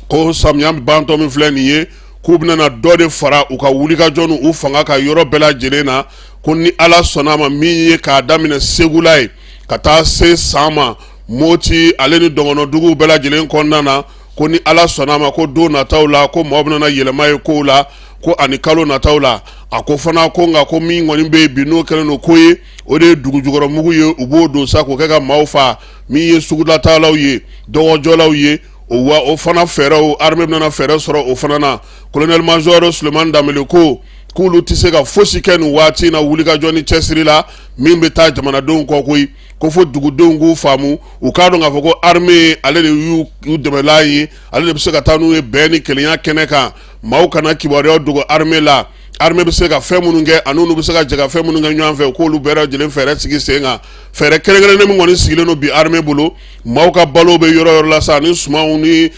ko samiya bantɔ min filɛ nin ye, k'u bɛna dɔ de fara u ka wulikajɔ n'u fanga ka yɔrɔ bɛɛ lajɛlen na, ko ni Ala sɔnna a ma, min ye k'a daminɛ Segula ye ka taa se San ma, Moti ale ni dɔgɔnɔduguw bɛɛ lajɛlen kɔnɔna na, ko ni Ala sɔnna a ma, ko don nataw la, ko maaw bɛna yɛlɛma ye kow la, ko ani kalo nataw la. A ko fana ko nka ko min kɔni bɛ yen bi, n'o kɛlen don ko ye, o de ye dugujukɔrɔmugu ye, u b'o don sa k'o kɛ ka maaw faa. Min ye sugulataalaw ye, dɔgɔjɔlaw ye, o wa o fana fɛɛrɛw, armée bɛna fɛɛrɛ sɔrɔ o fana na. Colonel major Sulemani Danbele ko k'olu tɛ se ka fosi kɛ nin waati in na wulikajɔ ni cɛsiri la min bɛ taa jamanadenw kɔ koyi, ko fo dugudenw k'u faamu, u k'a dɔn k'a fɔ ko armée ale de y'u dɛmɛlan ye, ale de bɛ se ka taa n'u ye bɛn ni kelenya kɛnɛ kan. Maaw kana kibaruyaw dogo armée la, armée bɛ se ka fɛn minnu kɛ ani n'u bɛ se ka jɛ ka fɛn minnu kɛ ɲɔgɔn fɛ, k'olu bɛɛ lajɛlen fɛɛrɛ sigi sen kan. Fɛɛrɛ kɛrɛnkɛrɛnnen min kɔni sigilen don bi armée bolo, maaw ka balo bɛ yɔrɔ yɔrɔ la sa, ani sumanw ni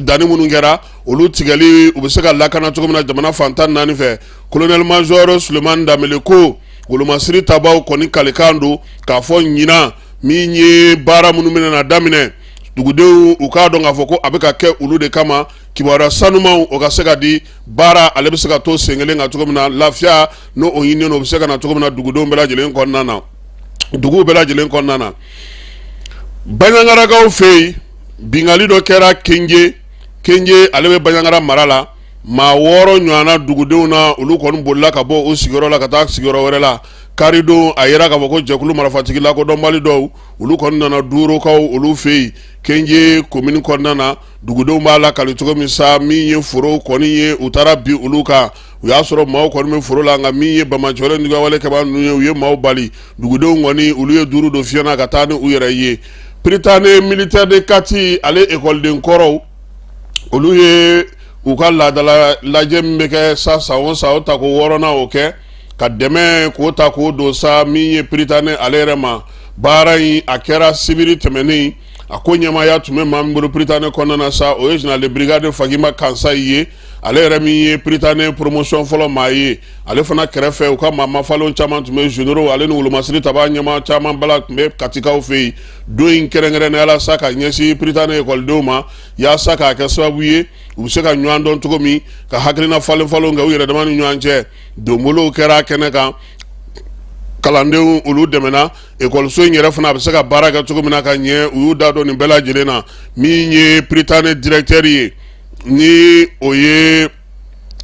danni minnu kɛra, olu tigɛli, u bɛ se ka lakana cogo min na jamana fan 14 fɛ. Colonel major Sulemani Danbele ko wolomasiri tabaw kɔni kalikan don k'a fɔ ɲinan min ye baara minnu bɛna na daminɛ, dugudenw u k'a dɔn k'a fɔ ko a bɛ ka kɛ olu de kama, kibaruya sanumanw o ka se ka di, baara ale bɛ se ka to sen kelen kan cogo min na, lafiya n'o o ɲininen o bɛ se ka na cogo min na dugudenw bɛɛ lajɛlen kɔnɔna na, duguw bɛɛ lajɛlen kɔnɔna na. Baɲangarakaw fɛ yen, binkanni dɔ kɛra Kenje. Kenje ale bɛ Baɲangara mara la. Maa 6 ɲɔgɔnna dugudenw na, olu kɔni bolila ka bɔ u sigiyɔrɔ la ka taa sigiyɔrɔ wɛrɛ la karidon. A yira k'a fɔ ko jɛkulu marifatigi lakodɔnbali dɔw, olu kɔni nana Duurokaw olu fɛ yen Kenje komini kɔnɔna na. Dugudenw b'a lakali cogo min sa, min ye foro kɔni ye, u taara bin olu kan, u y'a sɔrɔ maaw kɔni bɛ foro la, nka min ye banbaanciwale nigawale kɛbaa ninnu ye, u ye maaw bali. Dugudenw kɔni, olu ye duuru don fiɲɛ na ka taa ni u yɛrɛ ye. Prytanée militaire de Kati ale ekɔliden kɔrɔw, olu ye u ka laadala lajɛ min bɛ kɛ sa san o san, o tako 6nan o kɛ, ka dɛmɛ k'o ta k'o don sa min ye Prytanée ale yɛrɛ ma. Baara in a kɛra sibiri tɛmɛnen. A ko ɲɛmaaya tun bɛ maa min bolo Prytanée kɔnɔna na sa, o ye général de brigade Fagima Kansayi ye, ale yɛrɛ min ye Prytanée promotion fɔlɔ maa ye. Ale fana kɛrɛfɛ, u ka maa mafalenw caman tun bɛ, généraux ale ni wolomasiri taba ɲɛmaa caman bala tun bɛ Katikaw fɛ yen don in kɛrɛnkɛrɛnnenya la sa, ka ɲɛsin Prytanée ekɔlidenw ma, yaasa k'a kɛ sababu ye u bɛ se ka ɲɔgɔn dɔn cogo min, ka hakilina falen falenw kɛ u yɛrɛ dama ni ɲɔgɔn cɛ. Donbolow kɛra kɛnɛ kan, kalandenw olu dɛmɛna, ekɔliso in yɛrɛ fana a bɛ se ka baara kɛ cogo min na ka ɲɛ, u y'u da don nin bɛɛ lajɛlen na. Min ye Prytanée directeur ye, ni o ye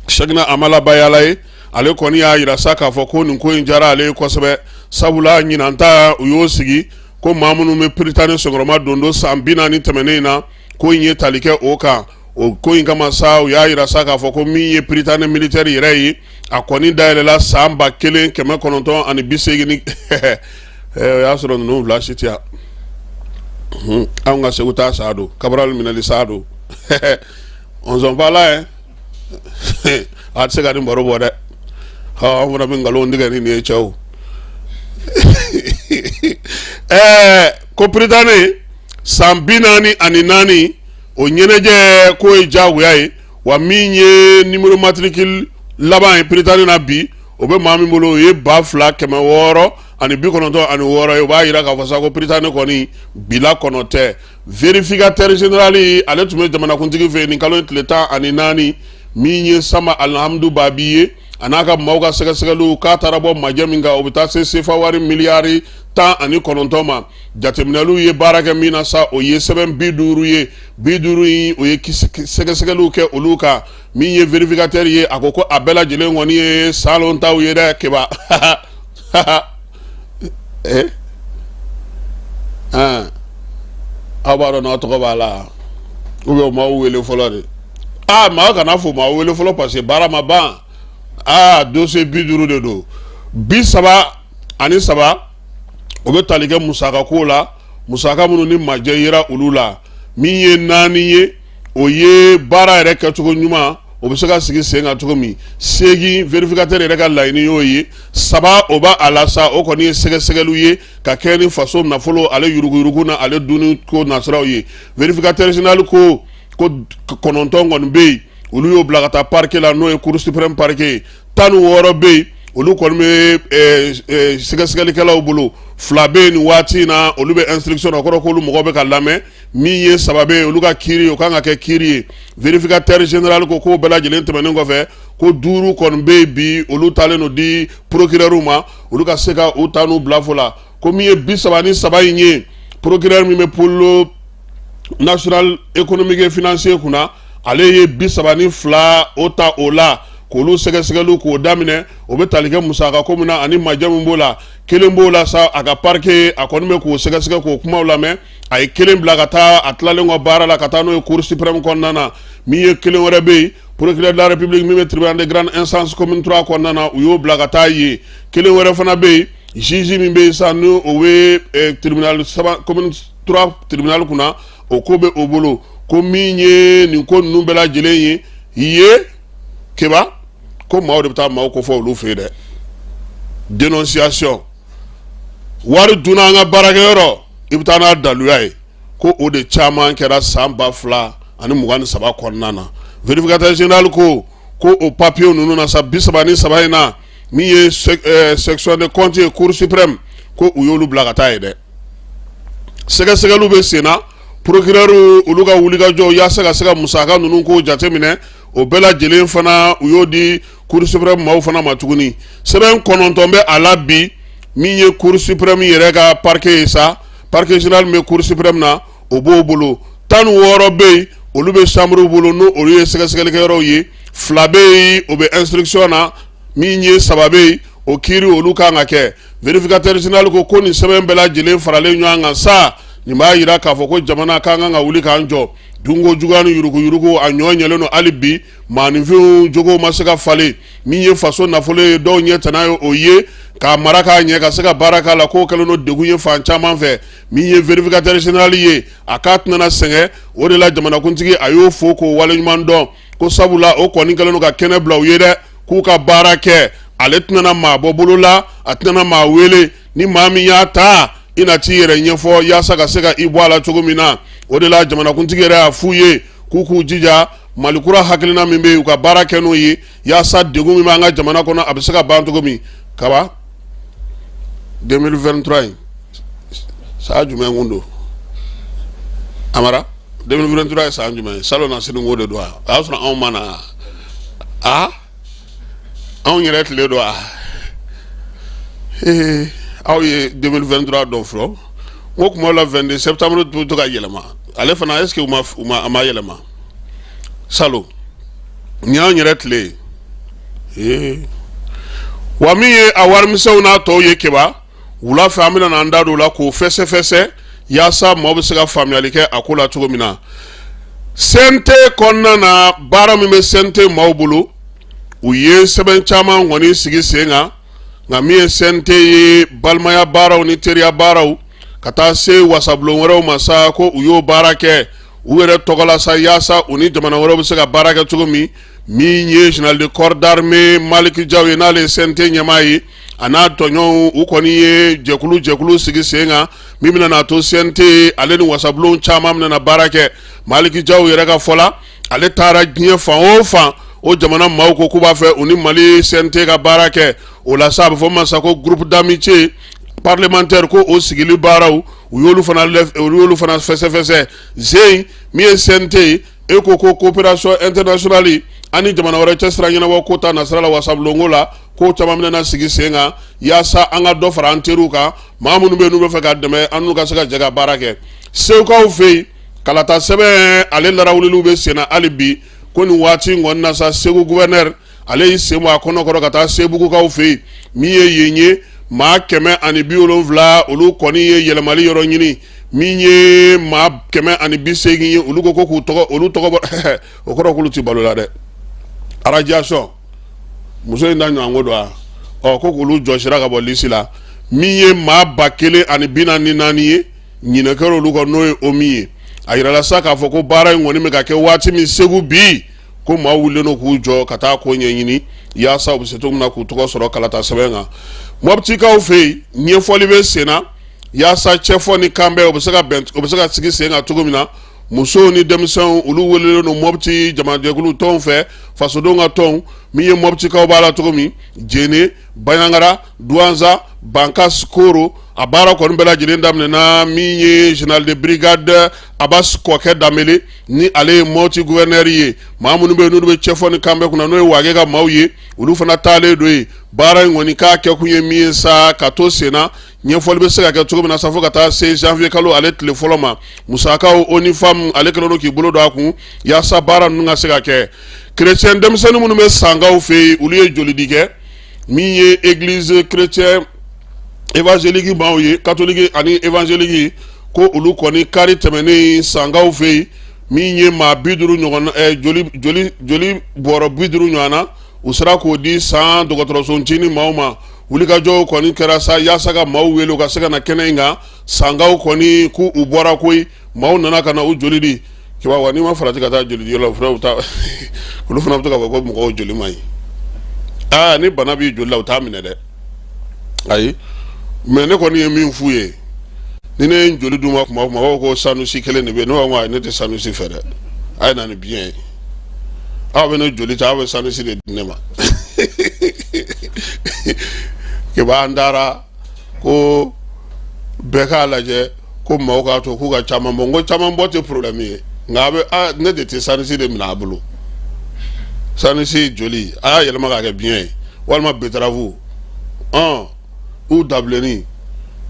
Sɛkina Amala Bayala ye, ale kɔni y'a jira sa k'a fɔ ko nin ko in diyara ale ye kosɛbɛ, sabula ɲinan ta u y'o sigi ko maa minnu bɛ Prytanée senkɔrɔma don don san 40 tɛmɛnen in na, ko in ye tali kɛ o kan. O ko in kama sa, u y'a jira sa k'a fɔ ko min ye Prytanée militaire yɛrɛ ye, a kɔni dayɛlɛla san 1980. O y'a sɔrɔ ninnu fila si tɛ yan. Anw ka Segu taa sa don, Cabral minɛli sa don, ɔnzɔnfala ye, a tɛ se ka nin baro bɔ dɛ. An fana bɛ nkalon tigɛ ni nin ye cɛw. Ɛɛ, ko Prytanée san 44, o ɲɛnajɛ k'o ye diyagoya ye wa. Min ye numéro matricule laban ye Prytanée na bi, o bɛ maa min bolo, o ye 2696 ye. O b'a jira k'a fɔ sa ko Prytanée kɔni bila kɔnɔ tɛ. Vérificateur général, ale tun bɛ jamanakuntigi fɛ yen nin kalo in tile 14. Min ye Sama Alihamudu Babi ye, a n'a ka maaw ka sɛgɛsɛgɛliw k'a taara bɔ majɛ min kan, o bɛ taa se sefa wari miliyari 19 ma. Jateminɛliw ye baara kɛ min na sa, o ye sɛbɛn 50 ye. 50 in, o ye sɛgɛsɛgɛliw kɛ olu kan. Min ye vérificateur ye, a ko ko a bɛɛ lajɛlen kɔni ye salon taw ye dɛ. Keba eh aw b'a dɔn n'aw tɔgɔ b'a la ou bien u m'aw wele fɔlɔ de? Aa, maa kana fɔ u m'aw wele fɔlɔ, parce que baara ma ban. Aa, dossier 50 de don, 33 o bɛ tali kɛ musaka ko la, musaka minnu ni majɛ yera olu la. Min ye naani ye, o ye baara yɛrɛ kɛcogo ɲuman, o bɛ se ka sigi sen kan cogo min. Seegin, vérificateur yɛrɛ ka laɲini y'o ye. Saba, o b'a a la sa, o kɔni ye sɛgɛsɛgɛliw ye ka kɛ ni faso nafolo ale yuruguyurugu na ale dunni ko nasiraw ye. Vérificateur général ko ko kɔnɔntɔn kɔni bɛ yen, olu y'o bila ka taa parquet la, n'o ye cour suprême parquet ye. 16 bɛ yen, olu kɔni bɛ sɛgɛsɛgɛlikɛlaw bolo. Fila bɛ yen nin waati in na, olu bɛ instruction na, o kɔrɔ k'olu mɔgɔ bɛ ka lamɛn. Min ye saba bɛ yen, olu ka kiiri, o kan ka kɛ kiiri ye. Vérificateur général ko k'o bɛɛ lajɛlen tɛmɛnen kɔfɛ, ko duuru kɔni bɛ yen bi, olu taalen don di procureur ma, olu ka se ka u ta n'u bila fo la. Ko min ye 33 in ye, procureur min bɛ pôle national économique et financier kunna, ale ye 32 o ta o la, k'olu sɛgɛsɛgɛliw k'o daminɛ. O bɛ tali kɛ musaka ko min na ani majɛ min b'o la. Kelen b'o la sa, a ka parquet, a kɔni bɛ k'o sɛgɛsɛgɛ, k'o kumaw lamɛn. A ye kelen bila ka taa, a tilalen kɔ baara la, ka taa n'o ye cour suprême kɔnɔna na. Min ye kelen wɛrɛ bɛ yen, procureur de la république min bɛ tribunal de grande instance commune 3 kɔnɔna na, u y'o bila ka taa yen. Kelen wɛrɛ fana bɛ yen, juge min bɛ yen sa, n'o o bɛ tribunal saba commune 3 tribunal kunna, o ko bɛ o bolo. Ko min ye nin ko ninnu bɛɛ lajɛlen ye ye keba, ko maaw de bɛ taa maaw kofɔ olu fɛ yen dɛ. Dénonciation, wari dunna an ka baarakɛyɔrɔ, i bɛ taa n'a daluya ye, ko o de caman kɛra san 2023 kɔnɔna na. Vérificateur général ko ko o papier ninnu na sa, 33 in na, min ye section de compte ye cour suprême, ko u y'olu bila ka taa yen dɛ. Sɛgɛsɛgɛliw bɛ sen na, procureur olu ka wulikajɔ yaasa ka se ka musaka ninnu k'o jateminɛ, o bɛɛ lajɛlen fana u y'o di cour suprême maaw fana ma tuguni. Sɛbɛn 9 bɛ a la bi. Min ye cour suprême yɛrɛ ka parquet ye sa, parquet général min bɛ cour suprême na, o b'o bolo. 16 bɛ yen, olu bɛ chambre bolo, n'o olu ye sɛgɛsɛgɛlikɛyɔrɔw ye. Fila bɛ yen, o bɛ instruction na. Min ye saba bɛ yen, o kiiri olu kan ka kɛ. Vérificateur général ko ko nin sɛbɛn bɛɛ lajɛlen faralen ɲɔgɔn kan sa, nin b'a jira k'a fɔ ko jamana k'an kan ka wuli k'an jɔ dunko juguya ni yuruguyurugu, a ɲɔ ɲɛlen don hali bi. Maaninfinw jogo ma se ka falen. Min ye faso nafolo ye, dɔw ɲɛ tana ye o ye k'a mara k'a ɲɛ, ka se ka baara k'a la, k'o kɛlen don degun ye fan caman fɛ. Min ye vérificateur général ye, a k'a tɛna sɛgɛn o de la. Jamanakuntigi a y'o fo k'o waleɲuman dɔn, ko sabula o kɔni kɛlen don ka kɛnɛ bila u ye dɛ, k'u ka baara kɛ. Ale tɛna maa bɔ bolo la, a tɛna maa wele. Ni maa min y'a ta, I na t'i yɛrɛ ɲɛfɔ yaasa ka se ka i bɔ a la cogo min na. O de la jamanakuntigi yɛrɛ y'a f'u ye k'u k'u jija, Mali kura hakilina min bɛ yen, u ka baara kɛ n'o ye, yaasa degun min b'an ka jamana kɔnɔ, a bɛ se ka ban cogo min. Kaba, 2023 in, san jumɛn kun don? Amara, 2023 ye san jumɛn ye? Salon na sini ko de don wa? O y'a sɔrɔ anw ma na a anw yɛrɛ tile don a. Ee, aw ye 2023 dɔn fɔlɔ. N ko kuma la, 22 septembre bɛ to ka yɛlɛma. Ale fana, est ce que u ma u ma a ma yɛlɛma salon? Nin y'anw yɛrɛ tile ye. Ee, wa min ye a warimisɛnw n'a tɔw ye, Keba, wula fɛ an bɛna an da don o la k'o fɛsɛfɛsɛ, yaasa maaw bɛ se ka faamuyali kɛ a ko la cogo min na. CNT kɔnɔna na, baara min bɛ CNT maaw bolo, u ye sɛbɛn caman kɔni sigi sen kan. Nka min ye CNT ye, balimaya baaraw ni teriya baaraw, ka taa se wasabulon wɛrɛw ma sa, ko u y'o baara kɛ u yɛrɛ tɔgɔ la sa, yaasa u ni jamana wɛrɛw bɛ se ka baara kɛ cogo min. Min ye général de corps d'armée Malick Diaw ye, n'ale ye CNT ɲɛmaa ye, a n'a tɔɲɔgɔnw, u kɔni ye jɛkulu jɛkulu sigi sen kan min bɛna n'a to CNT ale ni wasabulon caman bɛna na baara kɛ. Malick Diaw yɛrɛ ka fɔ la, ale taara diɲɛ fan o fan, o jamana maaw ko k'u b'a fɛ u ni Mali CNT ka baara kɛ. O la sa, a bɛ fɔ ma sa ko groupe d'amitié parlementaire, ko o sigili baaraw, u y'olu fana u y'olu fana fɛsɛfɛsɛ zen. Min ye CNT ye, e ko ko coopération internationale ani jamana wɛrɛ cɛ sira ɲɛnabɔ ko ta nasira la, wasabulonko la, ko caman bɛna sigi sen kan yaasa an ka dɔ fara an teriw kan, maa minnu bɛ yen n'u bɛ fɛ ka dɛmɛ, an n'u ka se ka jɛ ka baara kɛ. Segukaw fɛ yen, kalata sɛbɛn ale larawuliliw bɛ sen na hali bi. Ko nin waati in kɔni na sa, Segu gouverneur ale y'i sen bɔ a kɔnɔ kɔrɔ ka taa Sebugukaw fɛ yen. Min ye yen ye, maa 170, olu kɔni ye yɛlɛmali yɔrɔ ɲini. Min ye maa 180 ye, olu ko ko k'u tɔgɔ, olu tɔgɔ bɔ. O kɔrɔ k'olu ti balo la dɛ. Radiation muso in da ɲɔgɔn ko don wa? Ɔ, ko k'olu jɔsira ka bɔ lisi la. Min ye maa 1044 ye, ɲinɛ kɛra olu kɔ, n'o ye OMI ye. A yirala sa k'a fɔ ko baara in kɔni bɛ ka kɛ waati min Segu bi, ko maa wulilen don k'u jɔ ka taa ko ɲɛɲini, yaasa u bɛ se cogo min na k'u tɔgɔ sɔrɔ kalata sɛbɛn kan. Mɔptikaw fɛ yen, ɲɛfɔli bɛ sen na yaasa cɛfɔ ni kanbɛn, o bɛ se ka bɛn, o bɛ se ka sigi sen kan cogo min na. Musow ni denmisɛnw, olu welelen don Mɔpti jamanajɛkulu tɔnw fɛ, fasodenw ka tɔnw. Min ye Mɔptikaw b'a la cogo min, Jene, Banjagara, Duwanza, Bankas, Koro, a baara kɔni bɛɛ lajɛlen daminɛna. Min ye général de brigade Abbas Kɔkɛ Danbele, ni ale ye Mɔti gouverneur ye, maa minnu bɛ yen n'olu bɛ cɛfɔ ni kanbɛn kunna, n'o ye Wage ka maaw ye, olu fana taalen don yen. Baara in kɔni k'a kɛkun ye min ye sa, ka to sen na, ɲɛfɔli bɛ se ka kɛ cogo min na sa, fo ka taa se janvier kalo ale tile fɔlɔ ma. Musakaw, ONU Femmes ale kɛlen don k'i bolo don a kun yaasa baara ninnu ka se ka kɛ. Chrétien denmisɛnnin minnu bɛ Sankaw fɛ yen, olu ye jolidi kɛ. Min ye église chrétien évangélique maaw ye, catholique ani évangélique, ko olu kɔni kari tɛmɛnen Sankaw fɛ yen, min ye maa 50 ɲɔgɔn, joli joli joli bɔrɔ 50 ɲɔgɔn na, u sera k'o di San dɔgɔtɔrɔso ncinin maaw ma. Wulikajɔw kɔni kɛra sa yaasa ka maaw wele u ka se ka na kɛnɛ in kan. Sankaw kɔni k'u u bɔra koyi, maaw nana ka na u joli di. Kiba wa, n'i ma farati ka taa joli di yɔrɔ la, o fana bɛ taa, olu fana bɛ to k'a fɔ ko mɔgɔw joli man ɲi. Aa, ni bana b'i joli la, u t'a minɛ dɛ. Ayi, mais ne kɔni ye min f'u ye, ni ne ye n joli d'u ma kuma o kuma, u b'a fɔ ko sanusi kelen de bɛ yen. Ne b'a fɔ ko ayi, ne tɛ sanusi fɛ dɛ, a ye na ni biɲɛ ye. Aw bɛ ne joli ta, aw bɛ sanusi de di ne ma. Kiba, an taara ko bɛɛ k'a lajɛ ko maaw k'a to k'u ka caman bɔ. N ko caman bɔ tɛ problème ye, nka a bɛ a ne de tɛ sanusi de minɛ a bolo. Sanusi joli, a y'a yɛlɛma k'a kɛ biɲɛ ye, walima betterave, ɔn u dabilenni,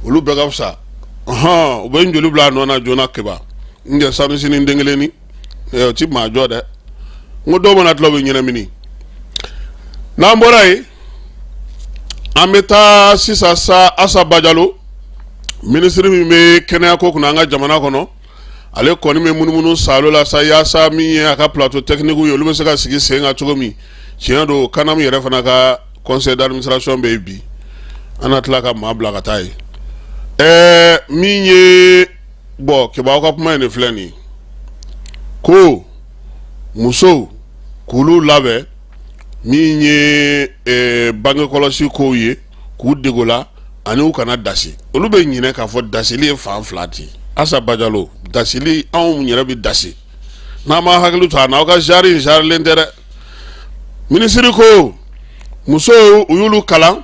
olu bɛɛ ka fisa. Ɔhɔn, u bɛ n joli bila a nɔ na joona. Kiba, n kɛ sanusi ni den kelen ni o ti maa jɔ dɛ. N ko dɔw mana tila, u bɛ ɲɛnamini. N'an bɔra yen, an bɛ taa sisan sa Asa Bajalo, minisiri min bɛ kɛnɛyako kunna an ka jamana kɔnɔ, ale kɔni bɛ munumunu saalo la sa, yaasa min ye a ka plateau technique ye, olu bɛ se ka sigi sen kan cogo min. Tiɲɛ don, CANAM yɛrɛ fana ka conseil d'administration bɛ yen bi, an na tila ka maa bila ka taa yen. Ɛɛ, min ye bɔn, Kiba, aw ka kuma in de filɛ nin ye, ko musow k'olu labɛn, min ye bange kɔlɔsi kow ye, k'u dego la. Ani u kana dasi. Olu bɛ ɲinɛ k'a fɔ dasili ye fan fila de ye. Asa Bajalo, dasili, anw yɛrɛ bɛ dasi n'an ma hakili to a na. Aw ka genre in genrelen tɛ dɛ. Minisiri ko musow, u y'olu kalan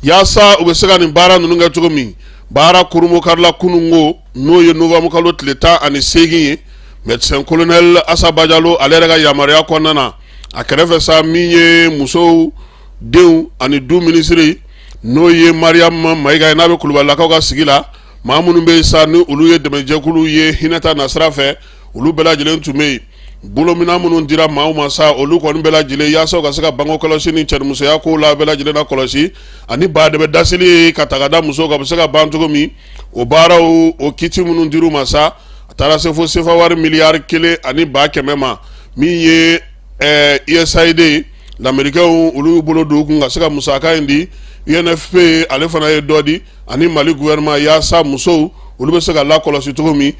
yaasa u bɛ se ka nin baara ninnu kɛ cogo min. Baara kurunbonkarila kununko, n'o ye novembre kalo tile 18 ye, médecin colonel Asa Bajalo ale yɛrɛ ka yamaruya kɔnɔna na, a kɛrɛfɛ sa, min ye musow, denw ani du minisiri, n'o ye Mariam Mayiga ye, n'a bɛ kulubalilakaw ka sigi la, maa minnu bɛ yen sa ni olu ye dɛmɛjɛkulu ye hinɛta nasira fɛ, olu bɛɛ lajɛlen tun bɛ yen. Bolominɛn minnu dira maaw ma sa, olu kɔni bɛɛ lajɛlen yaasa u ka se ka bange kɔlɔsi ni cɛnimusoya kow la bɛɛ lajɛlen na kɔlɔsi, ani baadɛbɛ dasili ka ta ka da musow kan, bɛ se ka ban cogo min, o baaraw, o kiti minnu dir'u ma sa, a taara se fo sefa wari miliyari 1 ni ba 100 ma. Min ye USAID, lamerikɛnw, olu y'u bolo don u kun ka se ka musaka in di. UNFP, ale fana ye dɔ di, ani Mali gouvernement, yaasa musow, olu bɛ se ka lakɔlɔsi cogo min.